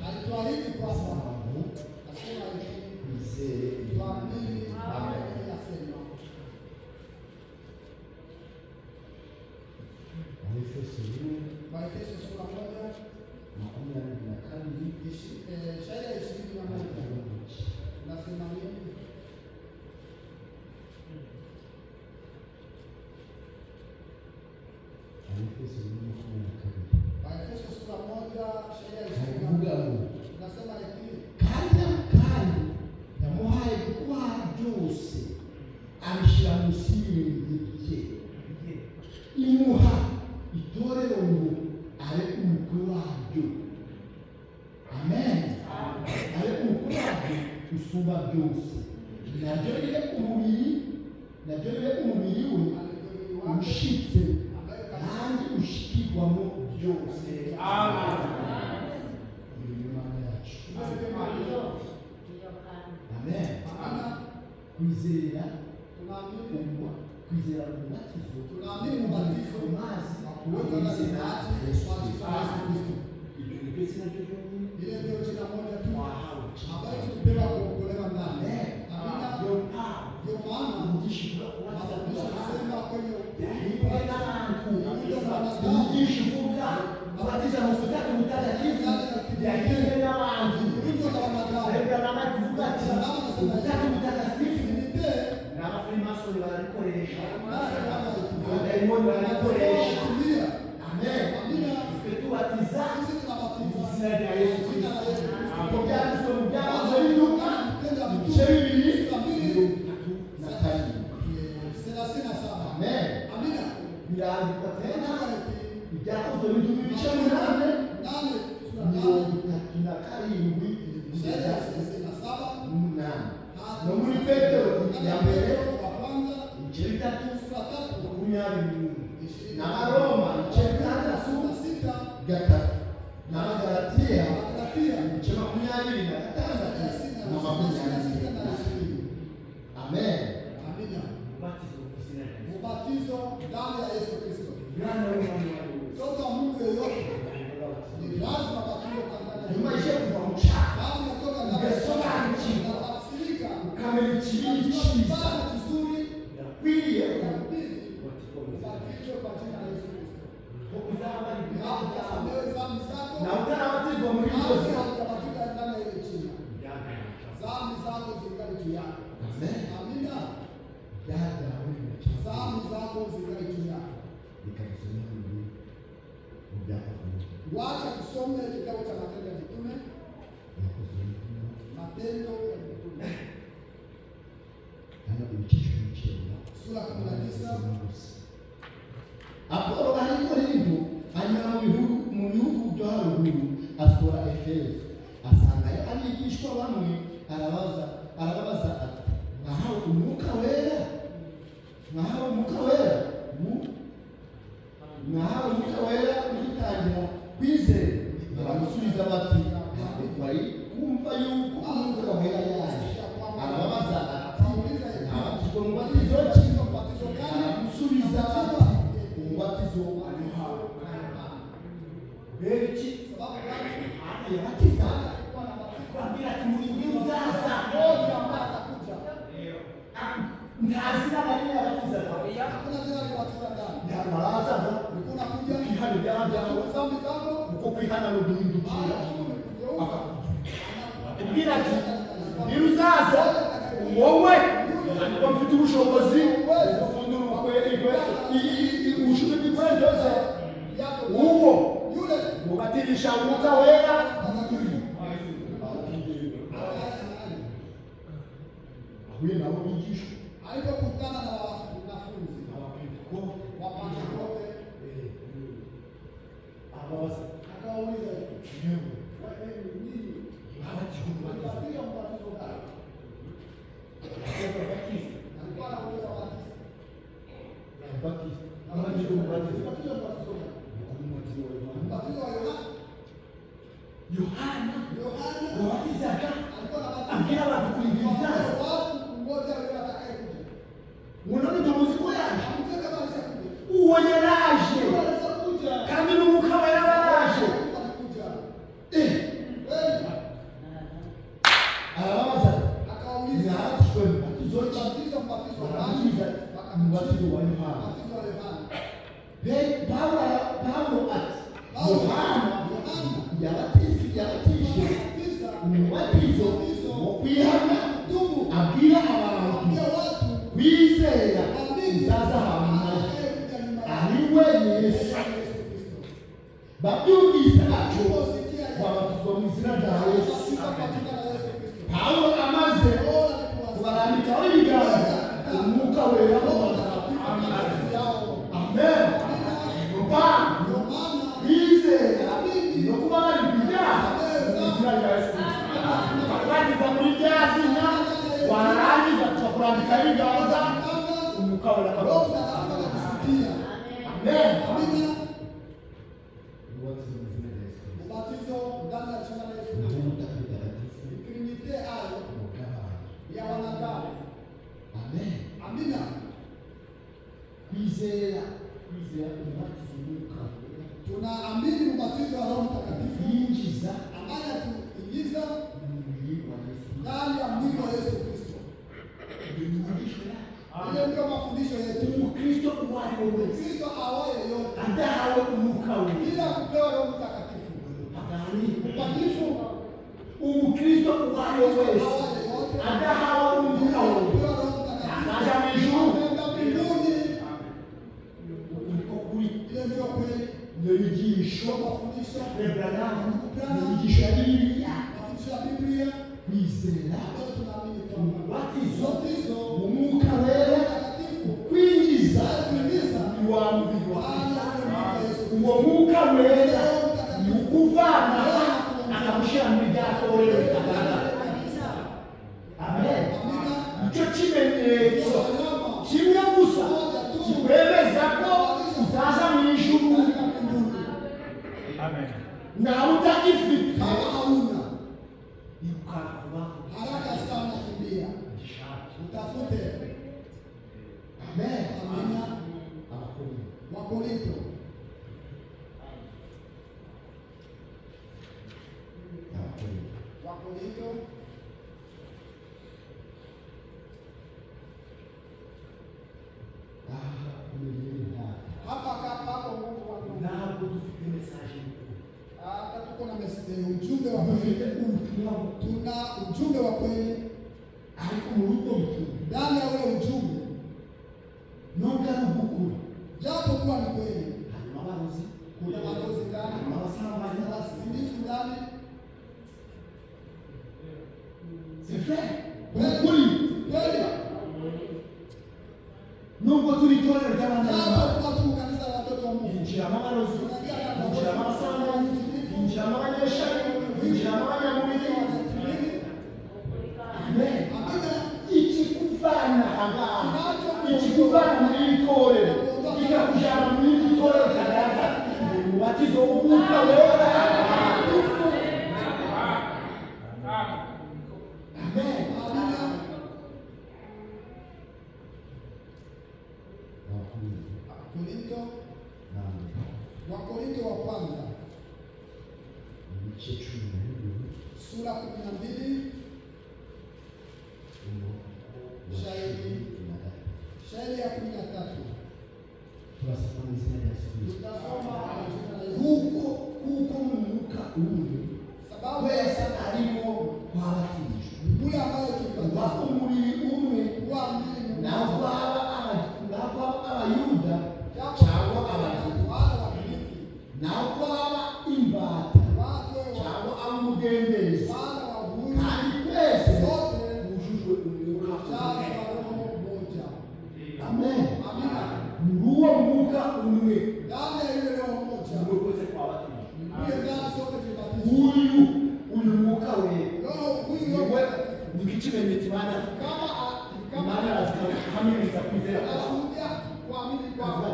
Alituahidi kwamba asema hivi, tuamini aliyosema. Waefeso sura 1 shairi 21 nasema nini? Waefeso sura 1 shairi 21 nasema hivi, kandi yamuhaye gukora byose abishyira munsi y'ibirenge bye, imuha itorero ngo abe umukwe waryo. Amen. Abe umukwe waryo usumba byose, naryo ribe umubiri, naryo ribe umubiri we ushitse kandi ushikirwamo byose. Amen. Amen. Kwizera kwizera umubatizo, tunaamini ubatizo mazi kuweka ndani ya Yesu Kristo. Ile ndio jina moja tu ambayo tulipewa kuokolewa ndani. Amina. Ndio maana mafundisho kusema kwenye igishivuga abatiza mu Utatu Mutagatifu yahiye n'abantu. Abraham kuvuga ati Utatu Mutagatifu n'abafrimasoni barabikoresha, abadayimoni barabikoresha. Amen. Twe tubatiza izina rya Yesu Kristo. Uko byanditswe mu Byakozwe n'Intumwa ibice 2:37. Amen. Birandikwa tena Ibyakozwe n'Intumwa ibice 8 37 kugeza 8. No muri Petero ya mbere ibice 3 21 n'Abaroma ibice 6 3 n'Abagalatiya ibice 26 na 22. Amen. Ubatizo ndani ya Yesu Kristo. Mtoto wa Mungu yeyote ni lazima abatizwe kwa ndani ya Nyuma yo kuva mu cyaha Baada ya kutoka ndani ya ugasobanukirwa unatafsirika, ukamenya ikibi unajua cyiza kibaya na kizuri, birakwiriye ko inabidi ubatizwe kwa jina la Yesu Kristo. uzaba Na utasamehewe dhambi zako, nawe utarabatizwa muri nasi byose. haujabatizwa ndani ya ile jina, dhambi zako zingali juu yako. Amen. Amina. Byagawe mu cyaha. Dhambi zako zingali juu yako. Reka dusome muri mu Byakozwe n'Intumwa. Wacha tusome kitabu cha Matendo ya Mitume, Byakozwe n'Intumwa Matendo ya Mitume hano ibice 19 sura 19. Apolo ari i Korinto anyura mu bihugu byo haruguru asura Efeso, asangayo abigishwa bamwe, arababaza ati mwahawe umwuka wera? Mwahawe umwuka wera? Mwahawe umwuka wera mugitangira kwizera? Baramusubiza bati ntabwo twari kumva yuko umwuka wera yaje. Arababaza ati mwabatijwe mu mubatizo ki? Ubatizo gani? Aramusubiza bati umubatizo wa Yohana. Benshi Sababu gani? yabatiza Alikuwa anabatiza kubabwira ati muri uzaza mmoja ambaye atakuja. nta zina na rimwe yabatizaga. Hakuna jina alibatiza ndani. Ntabwo barazaga Ulikuwa unakuja kwihana ibyaha byawe, dhambi zako, kuko kwihana ni uguhindukira. baada ya kugeuka Akubwira ati niba uzaza wowe ntabwo mfite ubushobozi gufundura ubushuti bw'inkweto ze, uwo yule mubatirisha umwuka wera. Ahuye nabo bigishwa Alipokutana na wanafunzi wa Pentekoste, akawauliza, nyinyi mlibatizwa mbatizo gani? Alikuwa anauliza Batista. Mbatizo wa Yohana. Yohana Yohana abwira abantu kurindira watu kungoja yule atakayekuja. Munono tumuzi ko yaje. Hamjui kama alishakuja. Uwo yaraje. Alishakuja. Kandi n'umwuka we yaraje. Alikuja. Kweli. Arababaza. Akauliza, mbatizo mbatizo mbatizo gani? Mbatizo wa Yohana. Mbatizo wa Yohana. Paulo ati Yohana yabatije umubatizo wo kwihana, abwira abantu kwizera uzaza hanyuma ari we Yesu. Babyumvise batyo babatizwa mu izina rya Yesu. Paulo amaze kubarambikaho ibiganza, umwuka wera ubaza. Amen. Kwizera no kubabarirwa ibyaha mu izina rya Yesu. Bakubatiza muri rya zina, warangiza tukakurambikaho ibiganza, umwuka wera akabaza. Amen. Ubatizo ndani ya jina la Yesu. Trinite ayo ya wanadamu. Amen. Amina. Kwizera umubatizo w'umwuka wera. Tunaamini ubatizo wa Roho Mtakatifu yinjiza ambaye atuingiza ndani ya mwili wa Yesu Kristo. Ile ndio mafundisho yetu. Umukristo uwo ari we wese, Kristo awaye yote adahawe umwuka wera bila kupewa Roho Mtakatifu. Upagani. Umukristo uwo ari we wese adahawe umwuka wera azaja mu ijuru. Mbinguni. Uko kuri. Ile ndio kweli. Niyo nyigisho mafundisho Branham, niyo nyigisho ya Bibiliya. Mafundisho ya Biblia. Kwizera tunaamini kwamba umubatizo mu mwuka wera kwinjiza wa mubiri wa Kristo. Uwo mwuka wera ni ukuvana akamushyira muri rya torero ritagaragara. Amen. Nicyo kimenyetso kimwe gusa kikwemeza ko uzaza mu ijuru. Amen. Nawe utagifite kama hauna, irukanka vuba haraka sana, kimbia utafute. Amen. Amina. Abakorinto. Wakorinto Wakorinto hapa hapo Mungu wa Mungu. Ntabwo dufite message y'ukuri. Hata tuko na ujumbe wa kweli. Tuna ujumbe wa kweli. Ariko muri ubwo butumwa, ndani ya ule ujumbe, nubwo ari ubw'ukuri, japo kuwa ni kweli, harimo abarozi, kuna balozi ndani, harimo abasambanyi, kuna wasinifu ndani. C'est vrai. Ukuri. Kweli. Nubwo turi itorero ry'abana Japo kuwa tu kanisa la watoto wa Mungu, hinjiramo abarozi, hinjiramo abasambanyi, hinjiramo abanyeshari, hinjiramo abanyamubiri. Amen. Amina. Ikikuvana ahangaha, ikikuvana muri iri torero, kikakujyana muri iri torero ritagaragara, ni umubatizo w'umwuka wera. Amen. Amina. Korinto, Wakorinto wa kwanza sura 12 shairi ya 13. Tutasoma kwa jina la Yesu. Kuko mu mwuka umwe Sababu twese arimo twabatijwe, yule ambaye uba tulibatizwa umubiri umwe, kuwa mwili naho mmoja, twaba Abayuda japo cyangwa Abayuda, wala Wagiriki, naho twaba imbata watu cyangwa ab'umudendezo, wala wa uhuru, kandi twese sote bujujwe umwuka tujazwa umwe. Roho mmoja. mwuka umwe Ndani ya yule roho mmoja. Mwokoze kwa watu. Ndiye ndani sote tulibatizwa. Uyu mwuka wera. Roho huyu Roho Niwe nikikimenyetso Imana kama kama Imana azikamiriza kwizera kwawe. anashuhudia kuamini kwako.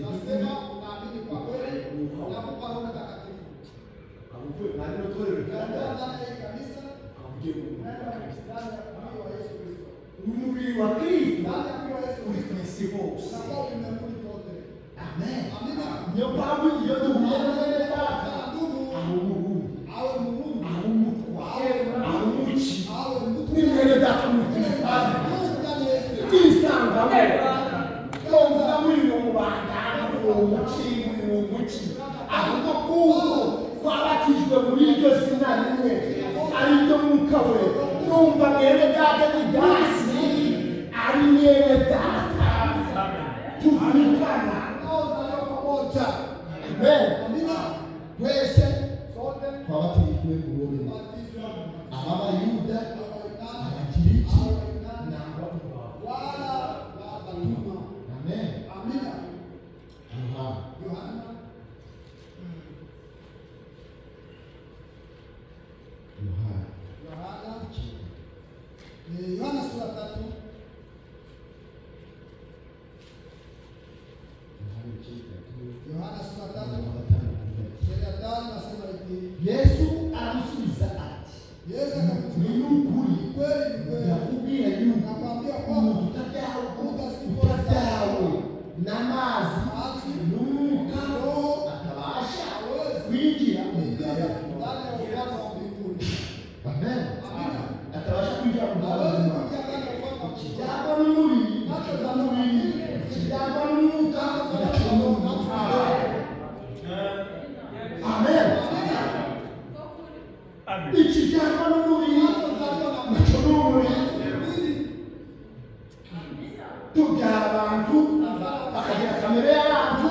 Nasema unaamini kwa kweli, nakupa Roho Mtakatifu. Uvuye mwari no torero Ndani ryanda ya kanisa ukavugiye mu mubiri wa Kristo. ndani ya mwili wa Yesu Kristo. Umubiri wa Kristo Ndani ya mwili wa Yesu uri Kristo ku isi hose. unakuwa ulimwenguni kote. Amen. Amina. Niyo mpamvu iyo duhuye na bene data Na ndugu aho umuhungu awe muhungu aho umutwa aho umuki awe mtu ni mwene data muri Kristo. Mungu ndani ya Yesu Kristo. Twisangamo twumva muri mu mubanda muri uwo muci muri uwo muci ahubwo kuko twabatijwe muri iryo zina rimwe ari ryo mwuka we numva mwene data Didasi ari mwene data tuvukana. Tunaozaliwa pamoja. Amen. Amina. Twese Sote twabatijwe mu rugo tubatizwa ababayuda Abayunani, abagiriki Abayunani, n'abatwa. wala watumwa. Amen. Amina. Yohana Yohana Yohana Yohana ni Yohana sura 3 Yohana icyenda Yohana sura 3 gatanu mstari wa 5 nasema hivi. Yesu aramusubiza ati Yesu ni akamjibu, ukuri ni kweli ni kweli ndakubwira yuko nakwambia kwamba umuntu utabyawe n'amazi maji n'umwuka Roho atabasha hawezi kwinjira mu kuingia bwami ndani ya ufalme wa mbinguni. Amen. Amina. Atabasha kwinjira mu bwami Hawezi bw'Imana. kuingia ndani ya ufalme wa mbinguni. Ikijyangwa n'umubiri n'umubiri ikijyangwa n'umwuka nacyo ni umwuka. Amen. Ikijyangwa n'umubiri nacyo ni umubiri. Tubyara abantu bakagira kamere y'abantu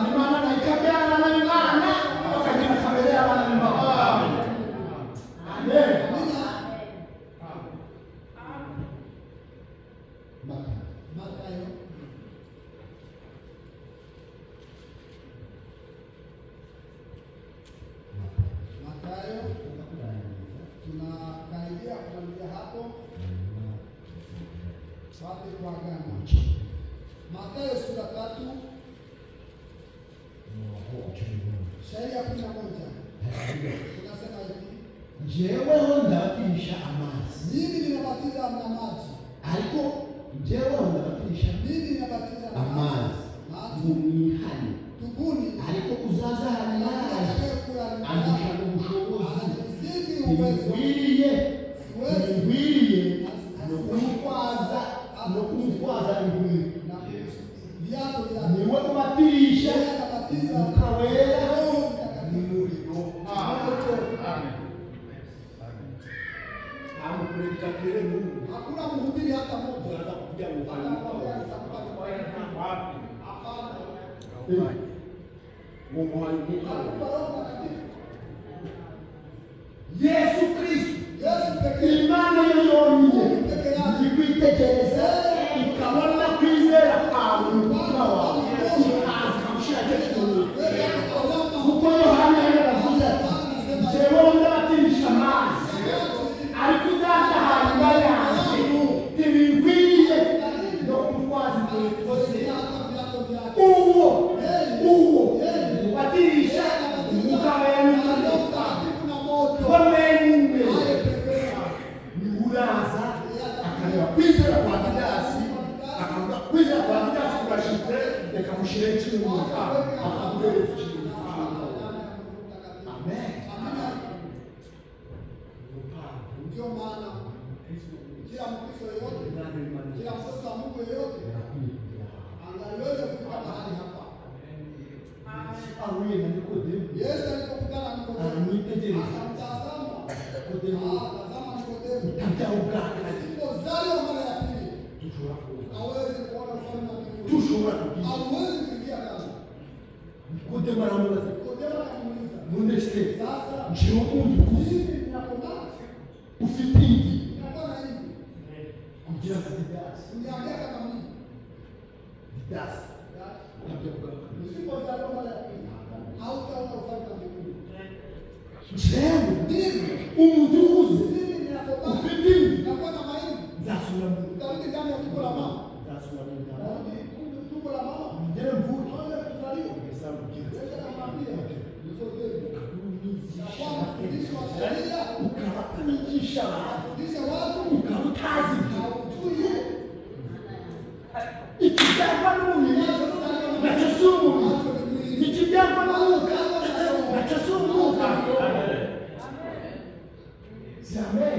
Imana nayo ikabyara n'Imana bakagira kamere y'abana b'Imana. Amen. Matayo. Mathayo Mathayo tunakaribia kumalizia hapo wapi kwa agano. Mathayo sura 3 shairi ya 11 tunasema hivi: Njyeweho ndabatirisha amazi mimi ninabatiza na maji, ariko njyeweho ndabatirisha mimi ninabatiza na amazi maji, ngo mwihane tubuni, ariko uzaza hanyuma yanjye atakayekuja nyuma andusha yangu ubushobozi ananizidi uwezo, ntibinkwiriye siwezi ntibinkwiriye no kumutwaza inkweto na viatu vyake. niwe ubatirisha Yeye anabatiza Umwuka Wera Roho Mtakatifu n'umuriro. moto. Nta mupredicateur n'umwe Hakuna mhubiri hata mmoja uzaza kugira ngo atakwambia nitakupa Wapi? Hapana. ngo muhaye umwuka Atakupa wera. Roho Mtakatifu. Yesu Kristo Yesu pekee Imana yo yonyine Mungu peke yake iri kwitegereza ikabona kwizera kwawe mu mutima wawe ikaza ikamushyira cyo kimenyetso. Yeye akatazama Kuko Yohana yaravuze ati njyewe ndabatirisha amazi ariko uzaza hanyuma yanjye ntibinkwiriye no kumutwaza inkweto ze. hata viatu vyake. Uwo uwo ubatirisha umwuka wera Roho n'umuriro Mtakatifu na moto. we wenyine Yeye pekee niwe uraza akareba kwizera kwa Didasi akavuga kwizera kwa Didasi kurashitse reka mushyire ikimenyetso akaguhereza ikimenyetso cy'umwuka wera. Amen. Amina. Niyo mpamvu Ndio maana kila Mkristo yeyote, Imana imanitse kila mtoto wa Mungu yeyote yarakwiye kugera aha. angaliweza kufika mahali hapa. Yesu ahuye na Nikodemu Yesu alipokutana na Nikodemo aramwitegereza. akamtazama. Nikodemu Ah, tazama Nikodemo, utabyawe ubwa kabiri usipozaliwa mara ya pili dushobora kuba hauwezi kuona ufalme wa mbinguni, dushobora kugira. hauwezi kuingia ndani. Nikodemu aramubaza Nikodemo akamuuliza, none se sasa njyewe umuntu ukuze mimi ninakomaa, ufite imvi ninakuwa na imvi, kugira ngo Didasi uniambia kama mimi Didasi Usipozaliwa mara ya pili hautaona ufalme wa mbinguni. Jewe Ndivyo umuntu ukuze mimi ninakomaa ufite imvi nakuwa na maimvi, nzasubira mu utarudi ndani ya tumbo la mama, nzasubira mu nda narudi tumbo la mama, ngere mvuke kwanza kuzaliwa. Yesu amubwira Yesu akamwambia Nikodemo, umwigisha na kwamba mfundisi wa sheria ukaba wigisha abantu afundishe watu ukaba utazi ibyo haujui ikibyarwa n'umubiri nacyo si umubiri ikibyarwa n'umwuka nacyo si umwuka. Amen.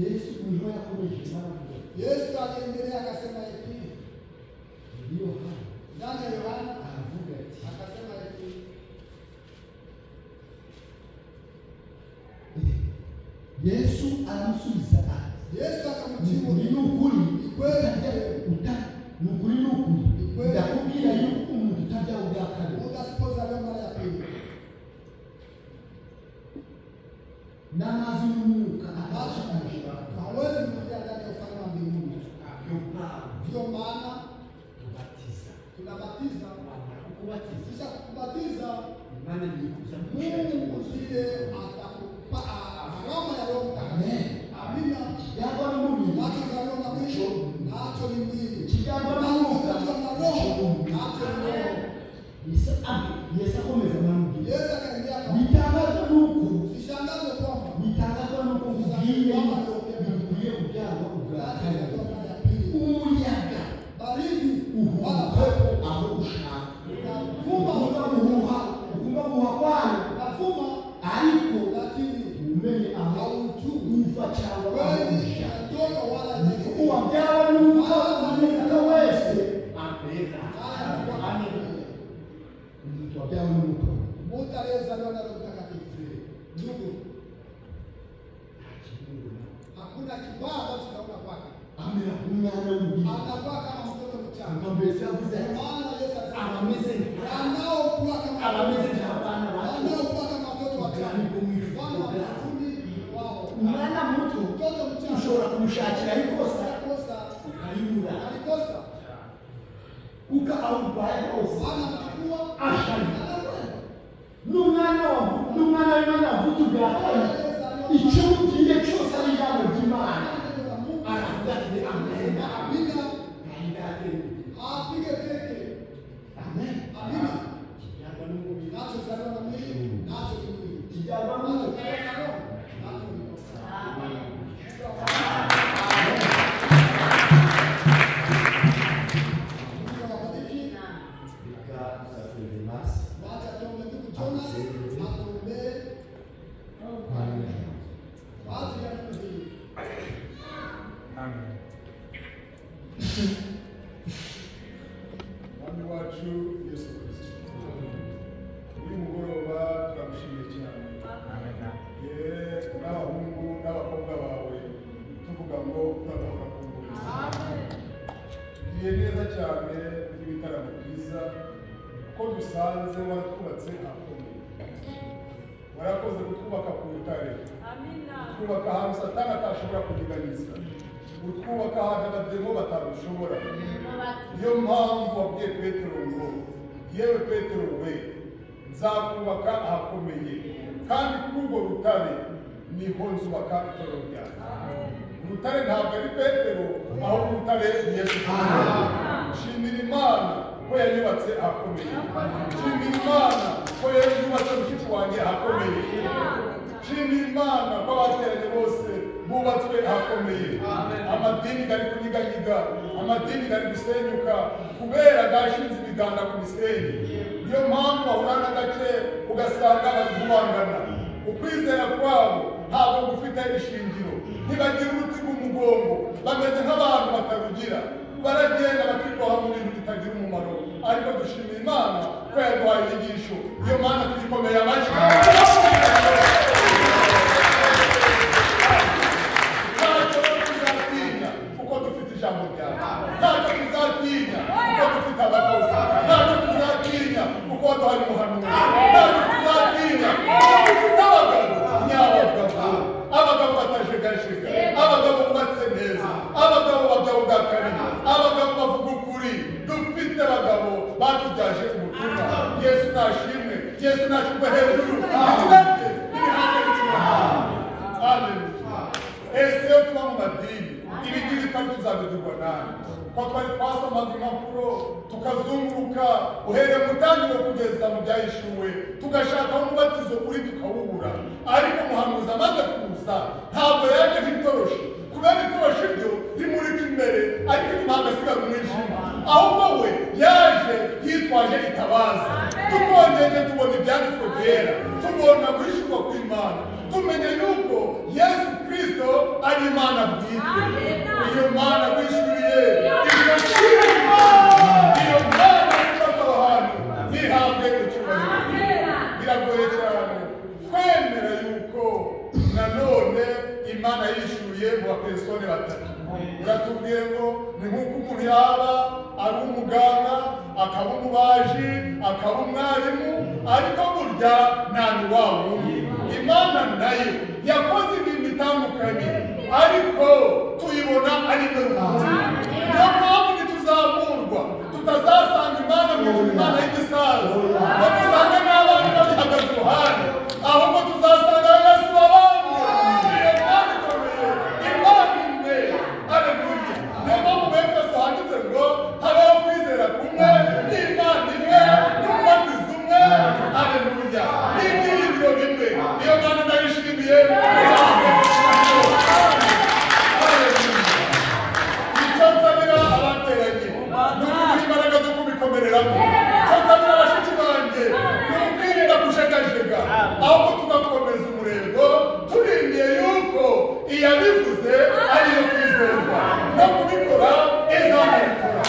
Yesu niho yakomeje imana. Yesu aliendelea akasema hivi Muri Yohana ndani ya Yohana aravuga ati akasema hivi Yesu aramusubiza ati Yesu akamjibu ni ukuri ni kweli ni ukuri ni ukuri Ni kweli. Ndakubwira yuko umuntu utabyawe ubwa kabiri mtu asipozaliwa mara ya pili n'amazi n'umwuka atabasha kwinjira hawezi kuingia ndani ya ufalme wa mbinguni. Niyo mpamvu Ndiyo maana tubatiza tunabatiza, wamara kukubatiza kisha kukubatiza Imana nikuza Mungu ndiye atakupa alama ya Roho Mtakatifu. Amina. ikibyarwa n'umubiri Kinachozaliwa na mwili nacho ni mwili, ikibyarwa n'umwuka kinachozaliwa na roho nacho ni roho. Yesu Yesu akomeza amubwira Yesu akaendelea akamwambia, bitangazwa n'uko usishangazwe kwamba bitangazwa n'uko nkubwiye yuko bikwiye kubyarwa ubwa kabiri kinachozaliwa mara ya pili, umuyaga baridi wala uhuha pepo aho ushaka unavuma ugomba guhuha ugomba guhuha kwayo unavuma, ariko lakini ntumenye aho haujui uva cyangwa aho kweli uja unatoka wala niko inaelekea. uwabyawe n'umwuka n'umwuka wese amera Haya ni kwa Amen. Umuntu wabyawe n'umwuka Mtu aliyezaliwa na Roho Mtakatifu, ndugu, nta kimubona hakuna kibaya ambacho tunaona kwake, amera nk'umwana w'uruhinja anakuwa kama mtoto mchanga. Nka mbese yavuze ati Maana Yesu alisema abameze wanaokuwa kama abameze nk'abana bato wanaokuwa kama watoto wachanga, Ubwami bwo mu ijuru Bwana wa mbinguni wao. umwana muto Mtoto mchanga ushobora kumushakira ikosa alikosa, ukaribura alikosa, kuko aho urwaye hose Bwana mchukua, ashari anakwenda. n'umwana n'umwana w'Imana wavutse ubwa kabiri icyo mubwiye cyose ari ijambo ry'Imana Neno la Mungu, aravuga ati amen amina, gahinda yateye imbere. apige teke, Amen. amina. Ikibyarwa n'umubiri Kinachozaliwa na mwili nacho ni mwili, ikibyarwa n'umwuka kinachozaliwa na roho nacho ni roho. Mungu awabariki. Reka tuzatera masi Wacha tuombe ndugu Jonas atuombee kwa ajili ya neno hili. Mwami wacu Yesu Kristo, uyu mugoroba turagushimiye cyane ye n'abahungu n'abakobwa bawe tuvuga ngo uragahora ku ngoma. Tugiye neza cyane muri ibitaramo byiza kuko dusanze waratwubatse ahakomeye, warakoze kutwubaka ku rutare, utwubaka ahantu Satani atashobora kunyeganyeza, utwubaka ahantu abademo batadushobora. Niyo mpamvu wabwiye Petero ngo yewe Petero we nzakubaka ahakomeye kandi kuri urwo rutare niho nzubaka itorero ryanjye. Urutare ntabwo ari Petero, ahubwo urutare ni Yesu Kristo. Shimira Imana ko yanyubatse ahakomeye. Shimira Imana ko yubatse mushiki wanjye ahakomeye. Shimira Imana ko abateranye bose bubatswe ahakomeye. Amadini gari kunyiganyiga, amadini gari gusenyuka kubera gashinze ibiganza ku misenyi. Niyo mpamvu bahura n'agace ugasanga bari guhangana. Ukwizera kwabo ntabwo gufite ishingiro, ntibagira uruti rw'umugongo, bameze nk'abantu batarugira, baragenda bakikoha mu bintu bitagira umumaro. Ariko dushimira Imana ko yaduhaye inyigisho, iyo Mana tuyikomeye amashyi. Ntacyo tuzatinya kuko dufite ijambo ryawe, ntacyo tuzatinya kuko dufite abakozi, ntacyo tuzatinya kuko waduhaye umuhanuzi, ntacyo tuzatinya kuko dufite abagabo nyabagabo, abagabo batajegajega, abagabo bubatse neza, abagabo babyawe ubwa kabiri, Nashyirwe hejuru izina rye nirihabwe icyubahiro. Haleluya. Ese iyo tuba mu madini ibi ngibi twari tuzabigirwa nabi, ko twari twasomaga impapuro tukazunguruka uhereye mu ntangiriro kugeza mu byahishuwe, tugashaka aho umubatizo uri tukawubura. Ariko umuhanuzi amaze kuza ntabwo yaje nk'itoroshi, kubera itoroshi ryo rimurika imbere ariko inyuma hagasigara umwijima. Ahubwo we yaje yitwaje itabaza. Tukongeye tubona ibyanditswe byera, tubona guhishurwa kw'Imana, tumenya yuko Yesu Kristo ari Imana bwite. Iyo Mana guhishuriye iyo Mana ifata aho hantu ntihabwe icyubahiro. Biragoye cyane kwemera yuko nanone Imana yishyuye mu bapersone batatu. Uratubwiye ngo ni nk'uko umuntu yaba ari umuganga, akaba umubaji, akaba umwarimu, ariko burya nta n'uwawe umwe. Imana nayo yakoze ibintu bitandukanye, ariko tuyibona ari imwe rukumbi. Niyo mpamvu nituzamurwa tutazasanga Imana mu ijuru, Imana y'igisaza, ngo dusange n'abana babihagaze iruhande, ahubwo tuzasanga Yesu wabambwe. Iyo Mana ikomeye, Imana imwe. Aleluya. Niyo mpamvu mu Efeso handitse ngo habaho kwizera kumwe n'Imana imwe n'umubatizo umwe. Aleluya. N'ibyiringiro bimwe. Iyo Mana ndayishimiye. Icyo nsabira abateranye ni ukugira imbaraga zo kubikomereramo. Icyo nsabira bashiki banjye ni ukwirinda kushegajega, ahubwo tugakomeza umurego turindiye yuko iyabivuze ariyo kwizerwa, no kubikora izanabikora.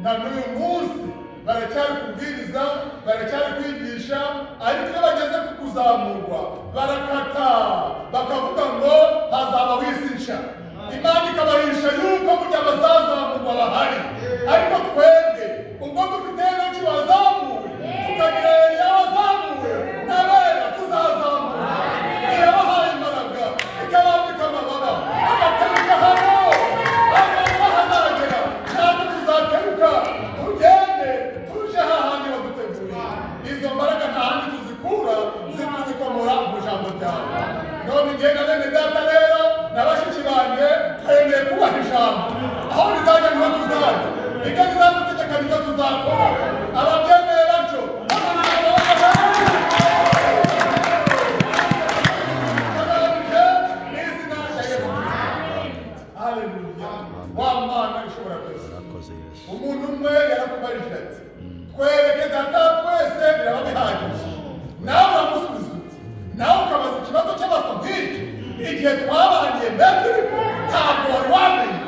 Na n'uyu munsi baracyari kubwiriza, baracyari kwigisha, ariko iyo bageze ku kuzamurwa barakata bakavuga ngo hazabaho isi nshya. Imana ikabahisha yuko burya abazazamurwa bahari, ariko twebwe ubwo dufite benshi bazamuwe, tukagira Eliya wazamuwe n'abera tuzazamurwa. Irabahaye imbaraga, ikabambika amababa, agateruka hano, amababa hazagera, natwe tuzateruka tugende tuje hahandi baduteguriye. Izo mbaraga nta handi tuzikura, tuzikomora mu ijambo ryawe. None njye na bene data rero na bashiki banjye twemeye kubaha ijambo. Aho rizajya niho tuzajya, ibyo bizadutegeka nibyo tuzakora. Ababyemeye batyo Haleluya. Wa Mana ishobora byose. Umuntu umwe yarakubajije ati twereke data twese biraba bihagije. Nawe uramusubiza uti, nawe ukabaza ikibazo cy'abaswa nk'icyo, igihe twabaniye mbese ntabwo wari wamenye.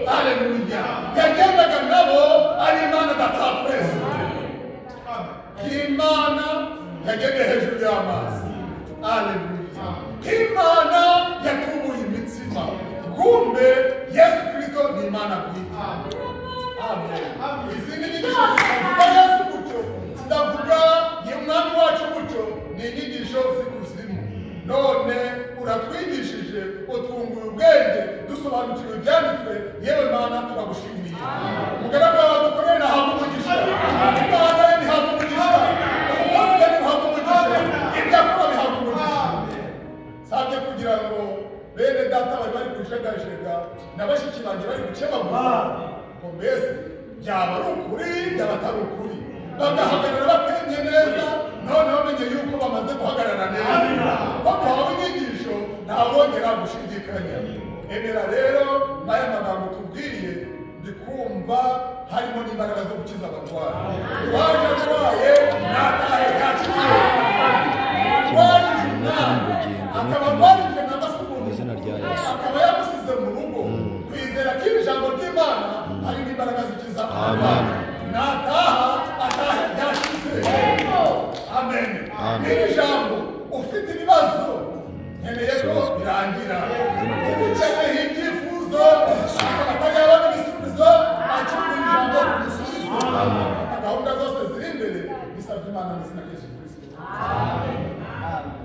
Haleluya. Yagendaga nabo ari Imana data twese. Imana yagendeye hejuru y'amazi. Haleluya. Imana yatubuye imitsima. Kumbe Yesu Kristo ni Imana bwite. Amen. Izindi nyigisho zivuga Yesu gutyo, zidavuga umwami wacu gutyo, ni inyigisho z'ikuzimu. None uratwigishije, utwunguye ubwenge, dusobanukiwe ibyanditswe. Yewe Mana turagushimiye. Umugaragu wawe dukorere ntahabwe umugisha, Imana ye ntihabwe umugisha, umukozi we ntihabwe umugisha, ibyo akora bihabwe umugisha. Nsabye kugira ngo bene data bari bari kujegajega na bashiki banjye bari gukebaguza ngo mbese byaba ari ukuri byaba atari ukuri, bagahagarara batemye neza. None bamenye yuko bamaze guhagarara neza, ko duhawe inyigisho ntawongera gushidikanya. Emera rero n'aya magambo tubwiye, ndi kumva harimo n'imbaraga zo gukiza abarwayi. Uwaje arwaye natahe yakize. Uwajije umwana akaba arwarije na masuku, akaba yamusize mu rugo, kwizera ko iri jambo ry'Imana harimo imbaraga zikiza abarwayi, nataha atahe yakize. Amen. Iri jambo ufite ibibazo nkeneye ko birangira, ukeneye ibyifuzo akaba atarabona ibisubizo, akimura ijambo ibisubizo. Gahunda zose ziri imbere bisabye Imana mu izina rya Yesu Kristo. Amen.